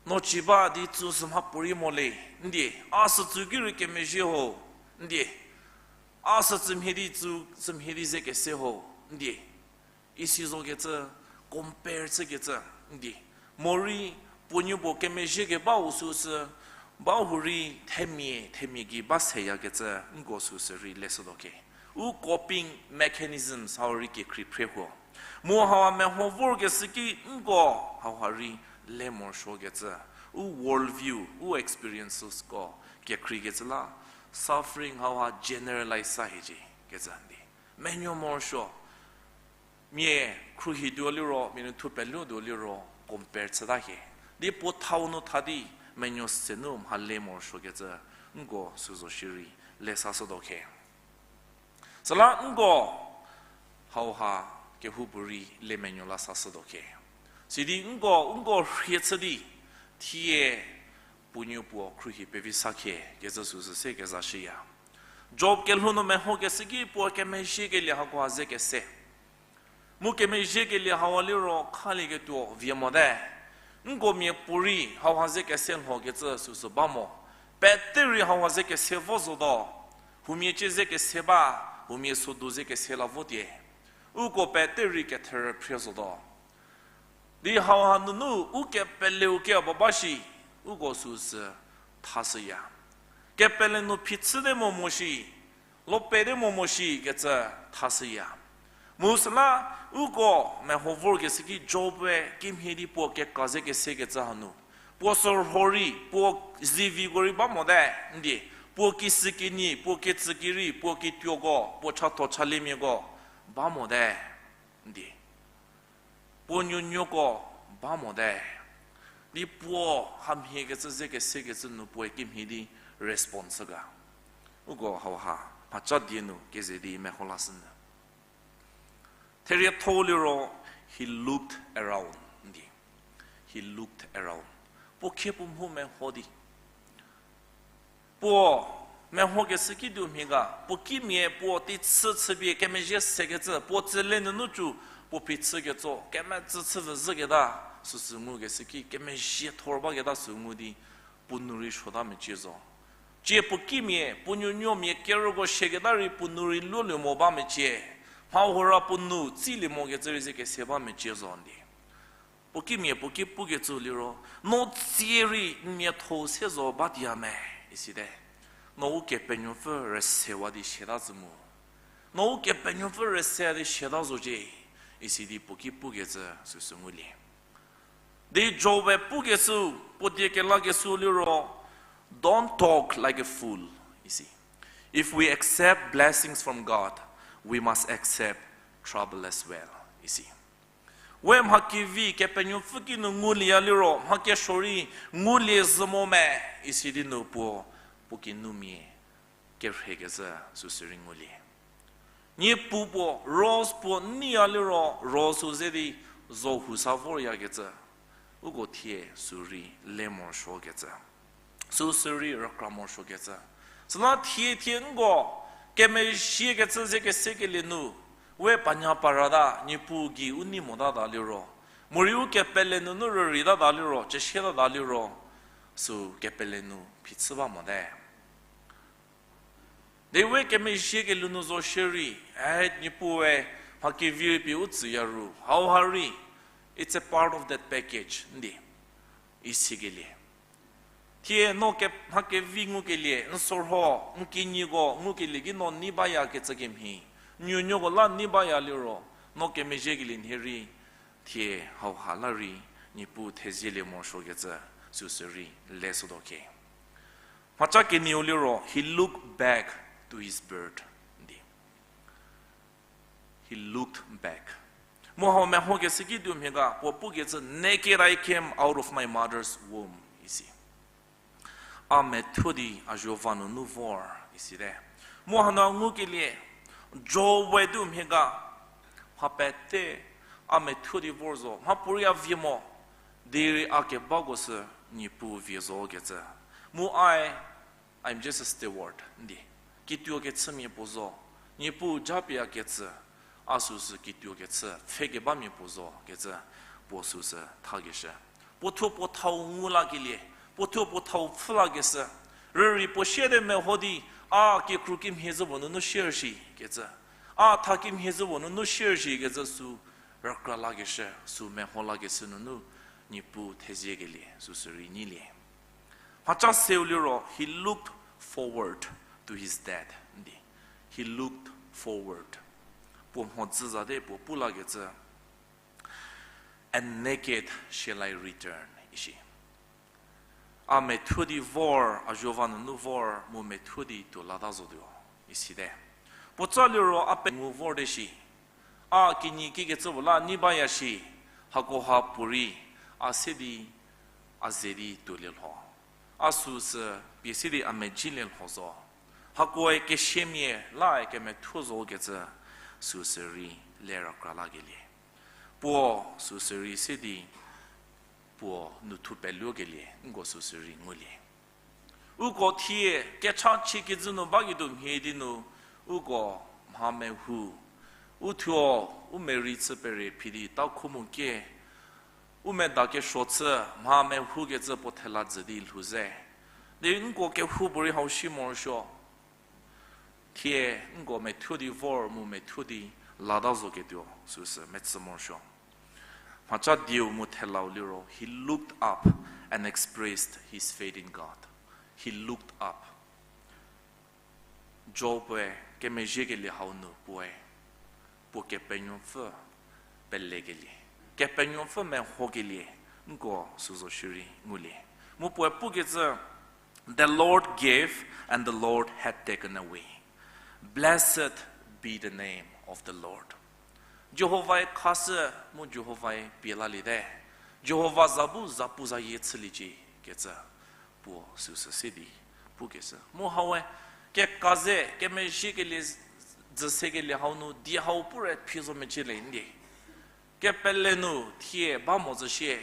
No ci ba di tsü sü mha puorei mo le, ndi. A sü tsü ki rei kemezhie ho, ndi. A sü tsümhie di tsü, tsümhie di ze kese ho, ndi. Isi zokecü, compare chükecü, ndi. Morei, puo nuo puo kemezhie kebau süsü, ba hurei themia, themia gei ba seyakecü, nko süsü rei leshütuo ke. U coping mechanisms hau rei kekhrie phre huo. Mu hau meho vorkeshü ki nko hauha rei le morosuokecü. U world view, u experiencesko kekhriekecü la, suffering hauha generalize sa hiecie kecü ndi. Menuo morosuo. Mia khruohi tuo liro, mia nu thu pelu tuo liro, compare chüta hie. Di puo thau nu tha di, menuo se nu mha le morosuokecü, nko süzo shierei, le sashütuo ke. Süla nko hauha kehoupuorei le menuo la sashütuo ke. Sidi nko, nko rhie chü di, thie puo nuo puo khruohi pevi sa khe, kecü süsü se kezashüya. Job kelhou nu mehokeshü ki puo kemezhiekelie hakoha ze kese. Mu kemezhiekelie hauha liro khalieketuo vie mote. Nko miapuorei hauha ze kese lhokecü süsü ba mo. Pete rei hauha ze kese vo zotuo. Huomia cie ze kese ba, huomia sodu ze kese la votie. Uko pete rei ketherü phrie zotuo. Di hauha nunu u kepeleu kia ba ba shi, uko süsü thashüya. Kepele nu phichüte mo mo shi, lo pete mo mo shi kecü thashüya. Mu süla uko meho vorkeshü ki Job-e kimhie di puo kekra ze kesekecü hanu. Puo sorho rei, puo ziviko rei ba mote, ndi. Puo kishükinyi, puo ketsükirei, puo kituoko, puo chatho chaliemiako ba mote, ndi. Puo nuonuoko ba mote. Di puo hamhiekecü ze kesekecü nu puoe kimhie di response ga. Uko hauha mhaca die nu keze di meho lashünyü. Therietho liro, he looked around di. He looked around. Puo khie puo mhu meho di. Puo mehokeshü ki tuo mhie ga, puo kimia puo teichü chüpie kemezhie sekecü, puo tsüle nunu cü, puo phichü ketso, kemetsü chü vüzhüketa, süsü ngukeshü ki kemezhie thor baketa sü ngu di, puo nu rei suota mecie zo. Cie puo kimia, puo nuonuomia kerüko siaketa rei puo nu rei luolie mo ba mecie. Mha hura puo nu tsilie mokecü rei ze kese ba mecie zo di. Puo kimia puo ki pukecü liro, no tsie rei n miatho se zo batiya me, isite. No Ukepenuopfü rüsewa di siata zhü mu. No Ukepenuopfü rüse di siata zocie, isi di puo ki pukecü süsü ngulie. Di Job-e pukeshü, puo die kelakeshü liro, don't talk like a fool, isi. If we accept blessings from God, we must accept trouble as well, isi. We mha kevi Kepenuopfü ki nu ngulieya liro, mha kesuo rei ngulie zhü mo me, isi di nu puo, puo kinumia kerheikezhü süsü rei ngulie. Niepuu puo, rose puo neiya liro, rose-u ze di zo hu sa voryakecü. Uko thie sü rei le morosuokecü. Süsü rei rükra morosuokecü. Süla thie thie nko, kemezhiekecü ze kesekelie nu, we panya parata, Niepuu gei u nei motata liro. Morei u kepele nunu rüreitata liro, chüsietata liro, sü kepele nu phichü ba mote. Di we kemezhiekelie nu zo shierei, eh, Niepuue mha kevi rei pie u tsüya ru, hauha rei, it's a part of that package, ndi, isikelie. Thie no ke, mha kevi ngukelie, n sorho, n kinyiko ngukelie ki no nei bayakecü kemhie, nuonuoko la nei baya liro, no kemezhiekelie nhie rei, thie hauha la rei, Niepuu thezielie morosuokecü, süsü rei, le sütuo khie. Mhaca kenieu liro, he looked back to his birth, ndi. He looked back. Mu hau mehokeshü ki tuo mhie ga, puo pukecü, naked I came out of my mother's womb, isi. A methuo di a zuova nunu vor, isite. Mu hanu ngukelie, Job-e tuo mhie ga, mha pete, a methuo di vor zo, mhapuorei a vie mo, derei a kebako sü Niepuu vie zokecü. Mu ai, I'm just a steward, ndi. Kituo kechümia puo zo, Niepuu japie a ketsü, a süsü kituo kechü, pfhe kebamia puo zo kecü, puo süsü thakeshü. Puo thuo puo thau ngu lakelie, puo thuo puo thau pfhü lakeshü, rürei puo siete meho di, a kekru kimhie zhü puo nunu share shi kecü, a tha kimhie zhü puo nunu share shi kecü sü rükra lakeshü, sü meho lakeshü nunu, Niepuu theziekelie, süsü rei nyilie. Mhaca seu liro, he looked forward to his death, ndi. He looked forward. Puo mhodzü zate puo pu lakecü, and naked shall I return, isi. A methuo di vor, a zuova nunu vor, mu methuo di tuo lata zotuo, isite. Puotsa liro a pengou vorte shi. A kinyi kikecü puo la nei baya shi, hakoha puorei, a se di, a ze di tuolie lho. A süsü pie se di a medzilie lho zo. Hakoe kesiamia lae kemethuo zo kecü süsü rei le rükra lakelie. Puo süsü rei se di puo nu thu peluokelie nko süsü rei ngulie. Uko thie kechachie kijü nu baketuo mhie di nu, uko mha mehou, u thuo, u merei chü pere phi di takhu mu kie, u medakesuo chü mha mehoukecü puo thela jü di lhou ze. Di nko kehoupuorei hau shi morosuo. Thie nko methuo di vor mu methuo di lata zoketuo süsü metsü morosuo. Mhaca dieu mu thelau liro, he looked up and expressed his faith in God. He looked up. Job-e kemezhiekelie hau nu puoe, puo Kepenuopfü pelekelie, Kepenuopfü mehokelie, nko süzo shierei ngulie. Mu puoe pukecü, The Lord gave, and the Lord had taken away. Blessed be the name of the Lord. Jihovae khashü mu Jihovae pie laliete. Jihova za bu zapuzayie chüliecie kecü puo süsü se di pukeshü. Mu hau we keka ze kemezhiekelie, dzü sekelie hau nu die hau pu re phi zo mecie le ndi. Kepele nu thie ba mo zhü shie,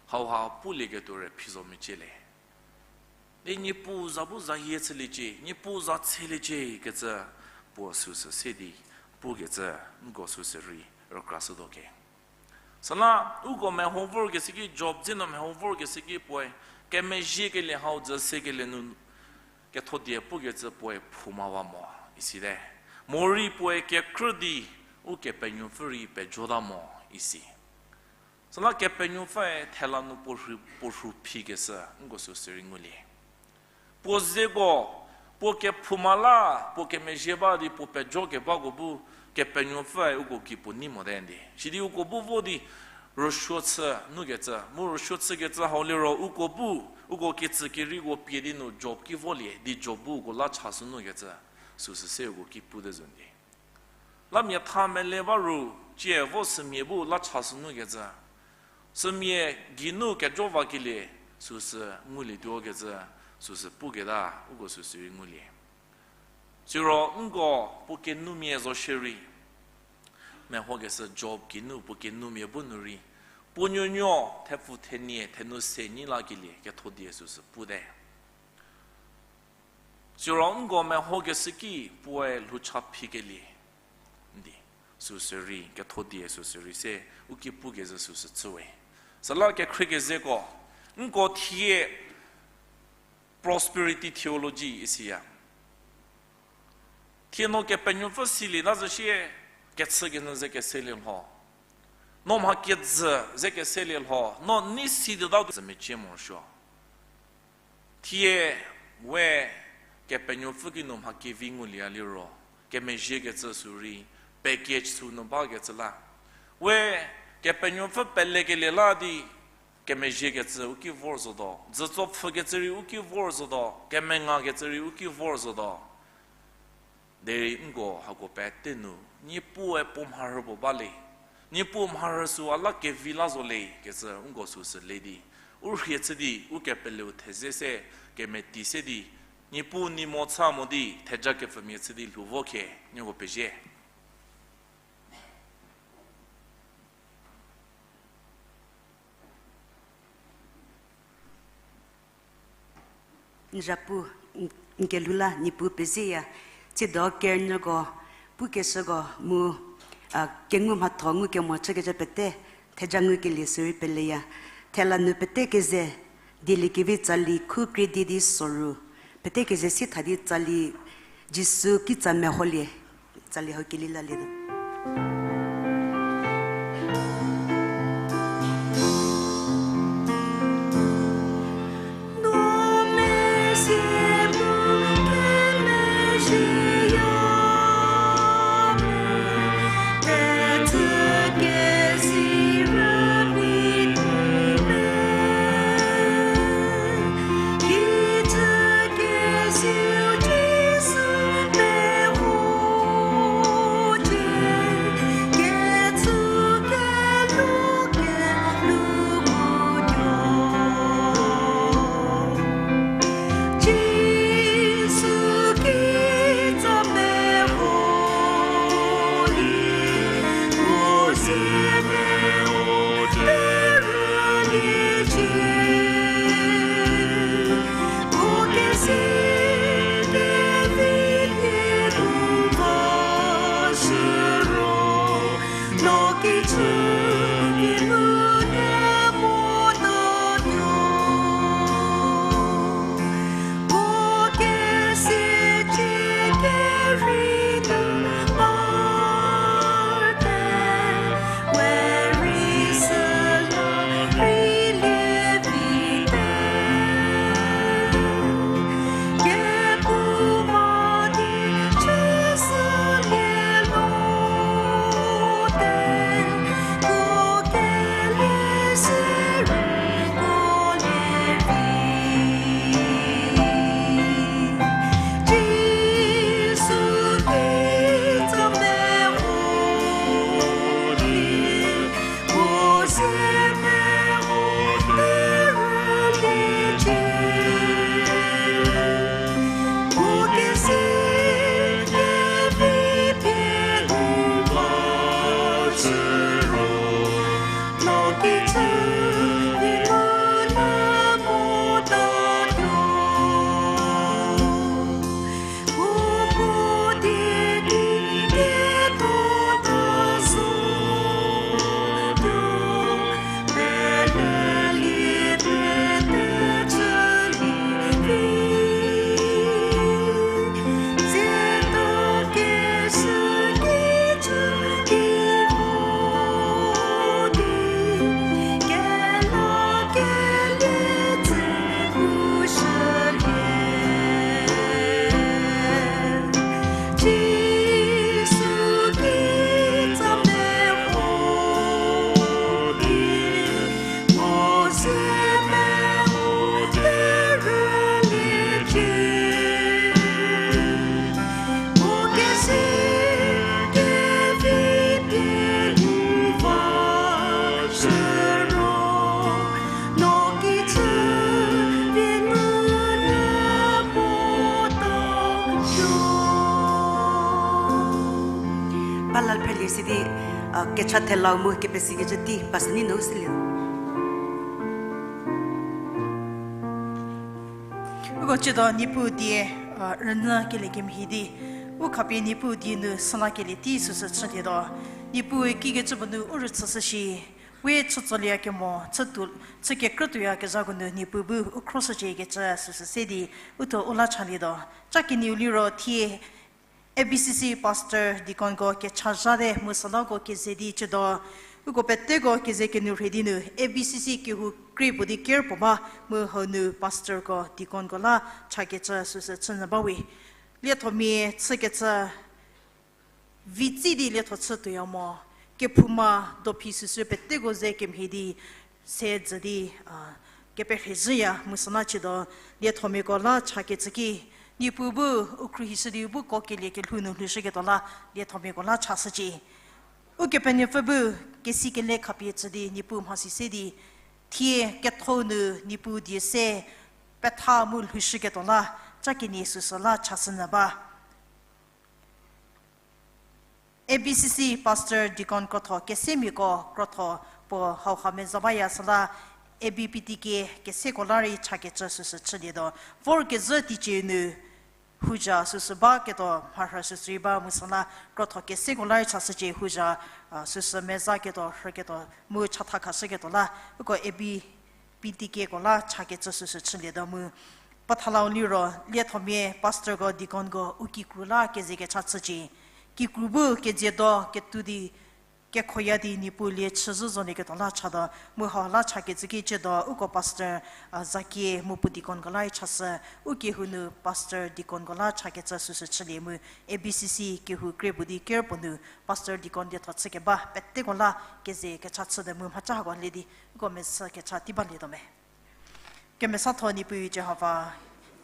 hauha pulieketuo re phi zo mecie le. Di Niepuu za bu zayie chüliecie, Niepuu za tsheliecie kecü puo süsü se di pukecü nko süsü rei rükrashütuo ke. Süla uko meho vorkeshü ki, Job dze nu meho vorkeshü ki puoe kemezhiekelie hau dzü sekelie nu kethodie pukecü puoe phouma ba mo isite. Morei puoe kekrü di Ukepenuopfü rei pejota mo isi. Süla Kepenuopfüe thela nu puo rhu, puo rhu phikeshü nko süsü rei ngulie. Puo zeko, puo kephouma la, puo kemezhie ba di puo pejokebako bu, Kepenuopfüe uko gei puo nei mote ndi. Sidi uko bu vo di rüsuo chü nukecü, mu rüsuo chükecü hau liro uko bu, uko ketsü kereiko pie di nu Job ki volie di Job bu uko la chashü nukecü, süsü se uko ki pute zo ndi. La mia tha mele ba ru, cie vo sümia bu la chashü nukecü, sümia geinu kejo vakelie süsü ngulietuo kecü, süsü puketa uko süsü rei ngulie. Siro nko puo kenumia zo shierei, mehokeshü Job geinu puo kenumia bu nu rei, puo nuonuo thepfu thenie thenu se nyi lakelie kethodie süsü pute. Siro nko mehokeshü ki puoe lhoucha phikelie ndi, süsü rei kethodie süsü rei se u ki pukezhü süsü chüwe. Süla kekhrie kezeko, nko thie prosperity theology isiya. Thie no Kepenuopfü silie ta zhü shie, kechükenyü ze keselie lho, no mha kejü ze keselie lho, no nei si tuota zhü mecie morosuo. Thie we Kepenuopfü kinu mha kevi ngulie liro, kemezhiekecü sü rei package sü nu bakecü la. We Kepenuopfü pelekelie la di kemezhiekecü u ki vor zotuo, dzütso pfhükecü rei u ki vor zotuo, kemengakecü rei u ki vor zotuo. Derei nko hako pete nu, Niepuue puo mharhü puo bale, Niepuu mharhü sü a la kevi la zo le kecü nko süsü le di, u rhie chü di u kepeleu theze se, kemeti se di, Niepuu nei mo cha mo di theja kepfümia chü di lhou vo khe, nieko pezie. N zapu, n, n kelhou la Niepuu pezieya, tsiedo kerünyüko, pukeshüko mu, a, kengu mhatho ngukemo chükecü pete, theja ngukelie sürei peleya. Thela nu pete keze, dieliekevi tsali khu krie di di soru, pete keze sie tha di tsali Jisu kitsa meholie, tsali hau keli lalietuo. Phreli sidi, a, kecha thelau mu kepesikecü tei pastor Nino Silie. Uko ciedo Niepuu die, a, rünyü kelie kemhie di, u khapie Niepuu die nu süla kelie tei süsü chülietuo. Niepuu kikecü puo nu u rüchüshü shi, we chütsolieyakemo, chütuo, chü kekrütuoyakezhako nu Niepuu bu u khroshüciekecü süsü se di, uthuo u la chalietuo. Ca kenieu liro thie A B C C pastor deaconko kechazhate mu sülako keze di ciedo, uko peteko keze kenu rhei di nu A B C C kehou krie puo di ker puo ba mu hau nu pastorko deaconko la chakecü süsü chünyü ba we. Liethomia chükecü vitsi di lietho chü tuoya mo, kephouma dophi süsü peteko ze kemhie di se dzü di, a, keperhezhüya mu süla ciedo liethomiako la chakecü ki, Niepuu bu u khruohishü di u bu kuokelie kelhou nu lhoushüketuo la liethomiako la chashücie. Ukepenuopfü bu kesikele khapie tsü di Niepuu mhasi se di, thie ketho nu Niepuu die se petha mu lhoushüketuo la ca kenie süsü la chashünyü ba. A B C C pastor deacon krotho kesemiako krotho puo hauha meza baya süla A B P T K keseko la rei chakecü süsü chülietuo. Vorkezhü teicie nu houzha süsü baketuo mharhü süsü rei ba mu süla krotho keseko la rei chashücie houzha, a, süsü mezaketuo rhüketuo mu chatha khashüketuo la uko A B P T K ko la chakecü süsü chülietuo mu. Pethalau liro liethomia pastorko deaconko u kikru la keze kecha chücie. Kikru bu kedziedo ketuo di kekhoya di Niepuu lie chüzhü zolieketuo la chatuo mu hau la chakecü ki ciedo uko pastor, a, Zakie mu puo deaconko la rei chashü, u kehou nu pastor deaconko la chakecü süsü chülie mu A B C C kehou krie puo di ker puo nu pastor deacon lietho chükeba peteko la keze kecha chüte mu mhaca hako le di uko mesa kecha tei balietuo me. Kemesatho Niepuu Jihova,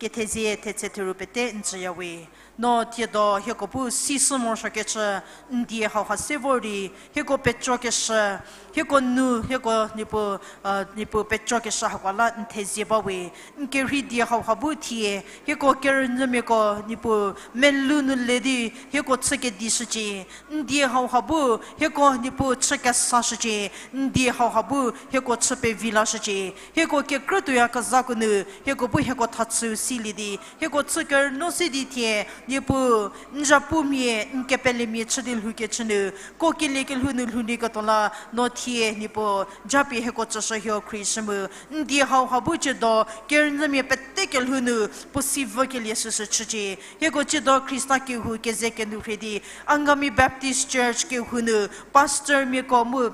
kethezie thetse theru pete n tsüya we, no thiedo hieko bu sisü morosuokecü n die hauha se vor di hieko pecokeshü, hieko nu hieko Niepuu, a, Niepuu pecokeshü hako la n thezie ba we, n kerhei die hauha bu thie hieko kerünyümiako Niepuu melou nu le di hieko chü kedishücie, n die hauha bu hieko Niepuu chü kesashücie, n die hauha bu hieko chü pevi lashücie, hieko kekrütuoyakezhako nu hieko bu hieko thachüu silie di hieko chü kerünuo se di thie Niepuu n zhapumia n kepelemia chü di lhoukecü nu kuokelie kelhou nu lhoulieketuo la no thie Niepuu japie hieko tsüshü hio khruohishü mu n die hauha bu ciedo kerünyümia pete kelhou nu puo si vükelie süsü chücie. Hieko ciedo Khrista kehou keze kenu rhei di Angami Baptist Church kehou nu pastormiako mu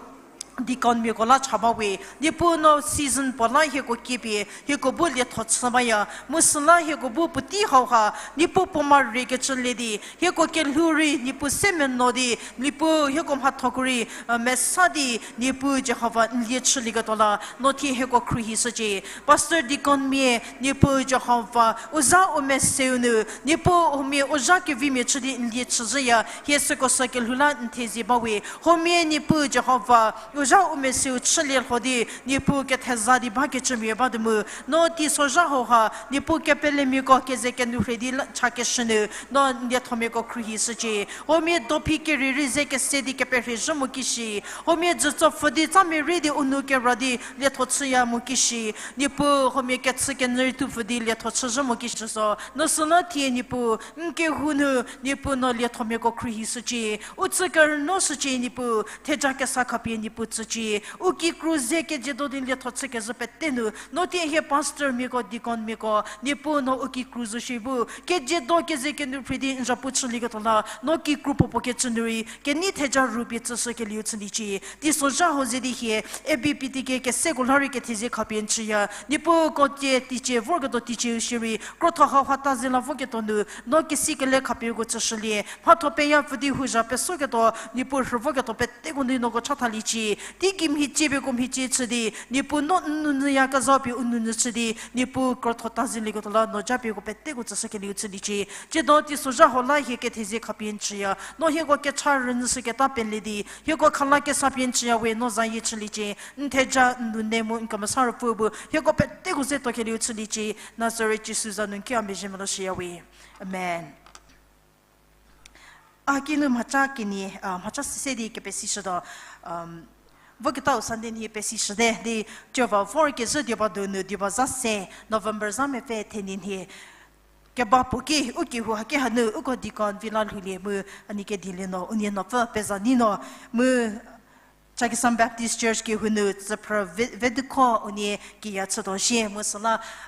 deaconmiako la cha ba we, Niepuu no season puo la hieko kiepie hieko bu lietho chü baya mu süla hieko bu puotei hauha Niepuu puo ma riekecü le di hieko kelhou rei Niepuu se meno di Niepuu hieko mhathoko rei, a, mesa di Niepuu Jihova n lie chülieketuo la no thie hieko khruohishücie. Pastor deaconmia Niepuu Jihova u zha u meseu nu Niepuu huomia u zha kevimia chü di n lie chüzhüya hie süko sü kelhou la n thezie ba we, huomia Niepuu Jihova u zha u meseu chülie lho di Niepuu ketheza di bakecümia ba di mu no teisozha hauha Niepuu kepelemiako keze kenu rhei di la chakeshü nu no n liethomiako khruohishücie. Huomia dophi kerei rei ze kese di keperhiezhü mo kishi, huomia dzütso pfü di tsamia rei di u nou kera di lietho chüya mo kishi, Niepuu huomia kechü kenyü rei tuo pfü di lietho chüzhü mo kishi zo no süla thie Niepuu n kehou nu Niepuu no liethomiako khruohishücie. U chü kerünuoshücie Niepuu, theja kesa khapie Niepuu tsücie. U kikru ze kejiedo di lietho chükezhü pete nu no thie hie pastormiako deaconmiako Niepuu no u kikru zo shi bu kejiedo keze kenu rhei di n zhapu chülieketuo la no kikru puo puo kecü nu rei kenei theja rupie tsüshükelieu chüliecie. Teisozha hau ze di hie A B P T K keseko la rei kethezie khapie n chüya. Niepuu ko tie teicie vorketuo teicieu shierei krotho hauha ta ze la voketuo nu no kesi kele khapie uko tsüshülie. Mhatho peya pfü di houzha pesoketuo Niepuu rhü voketuo peteko nu noko chathaliecie. Teigei mhicie pie ko mhicie chü di Niepuu no n nounyüyakezha pie u nounyü chü di Niepuu krotho ta zelieketuo la no japie uko peteko tsüshükelieu chüliecie. Ciedo teisozha hau la hie kethezie khapie n chüya. No hieko kecha rünyüshüketa pele di hieko khala kesa pie n chüya we no zayie chüliecie. N theja n nounei mu n Kemesa Ruopfü bu hieko peteko ze tuokelieu chüliecie. Nazaret Jisu za nu n ki a mezhie melo shüya we. Amen. A kinu mhaca kenie, a, mhaca sese di kepesishütuo, voketau Sunday nhie pesishüte di, cova vor kezhü dieba donu dieba za se, November za mepfü thenie nhie. Keba puo ki, u kehou haki hanu, uko deacon Vila Lhoulie mu, a nie kedilie no, unie nopfü peza ni no, mu Chakhesang Baptist Church kehou nu, tsüphrü ve-, vedikho unie kiya chütuo shie, mu süla,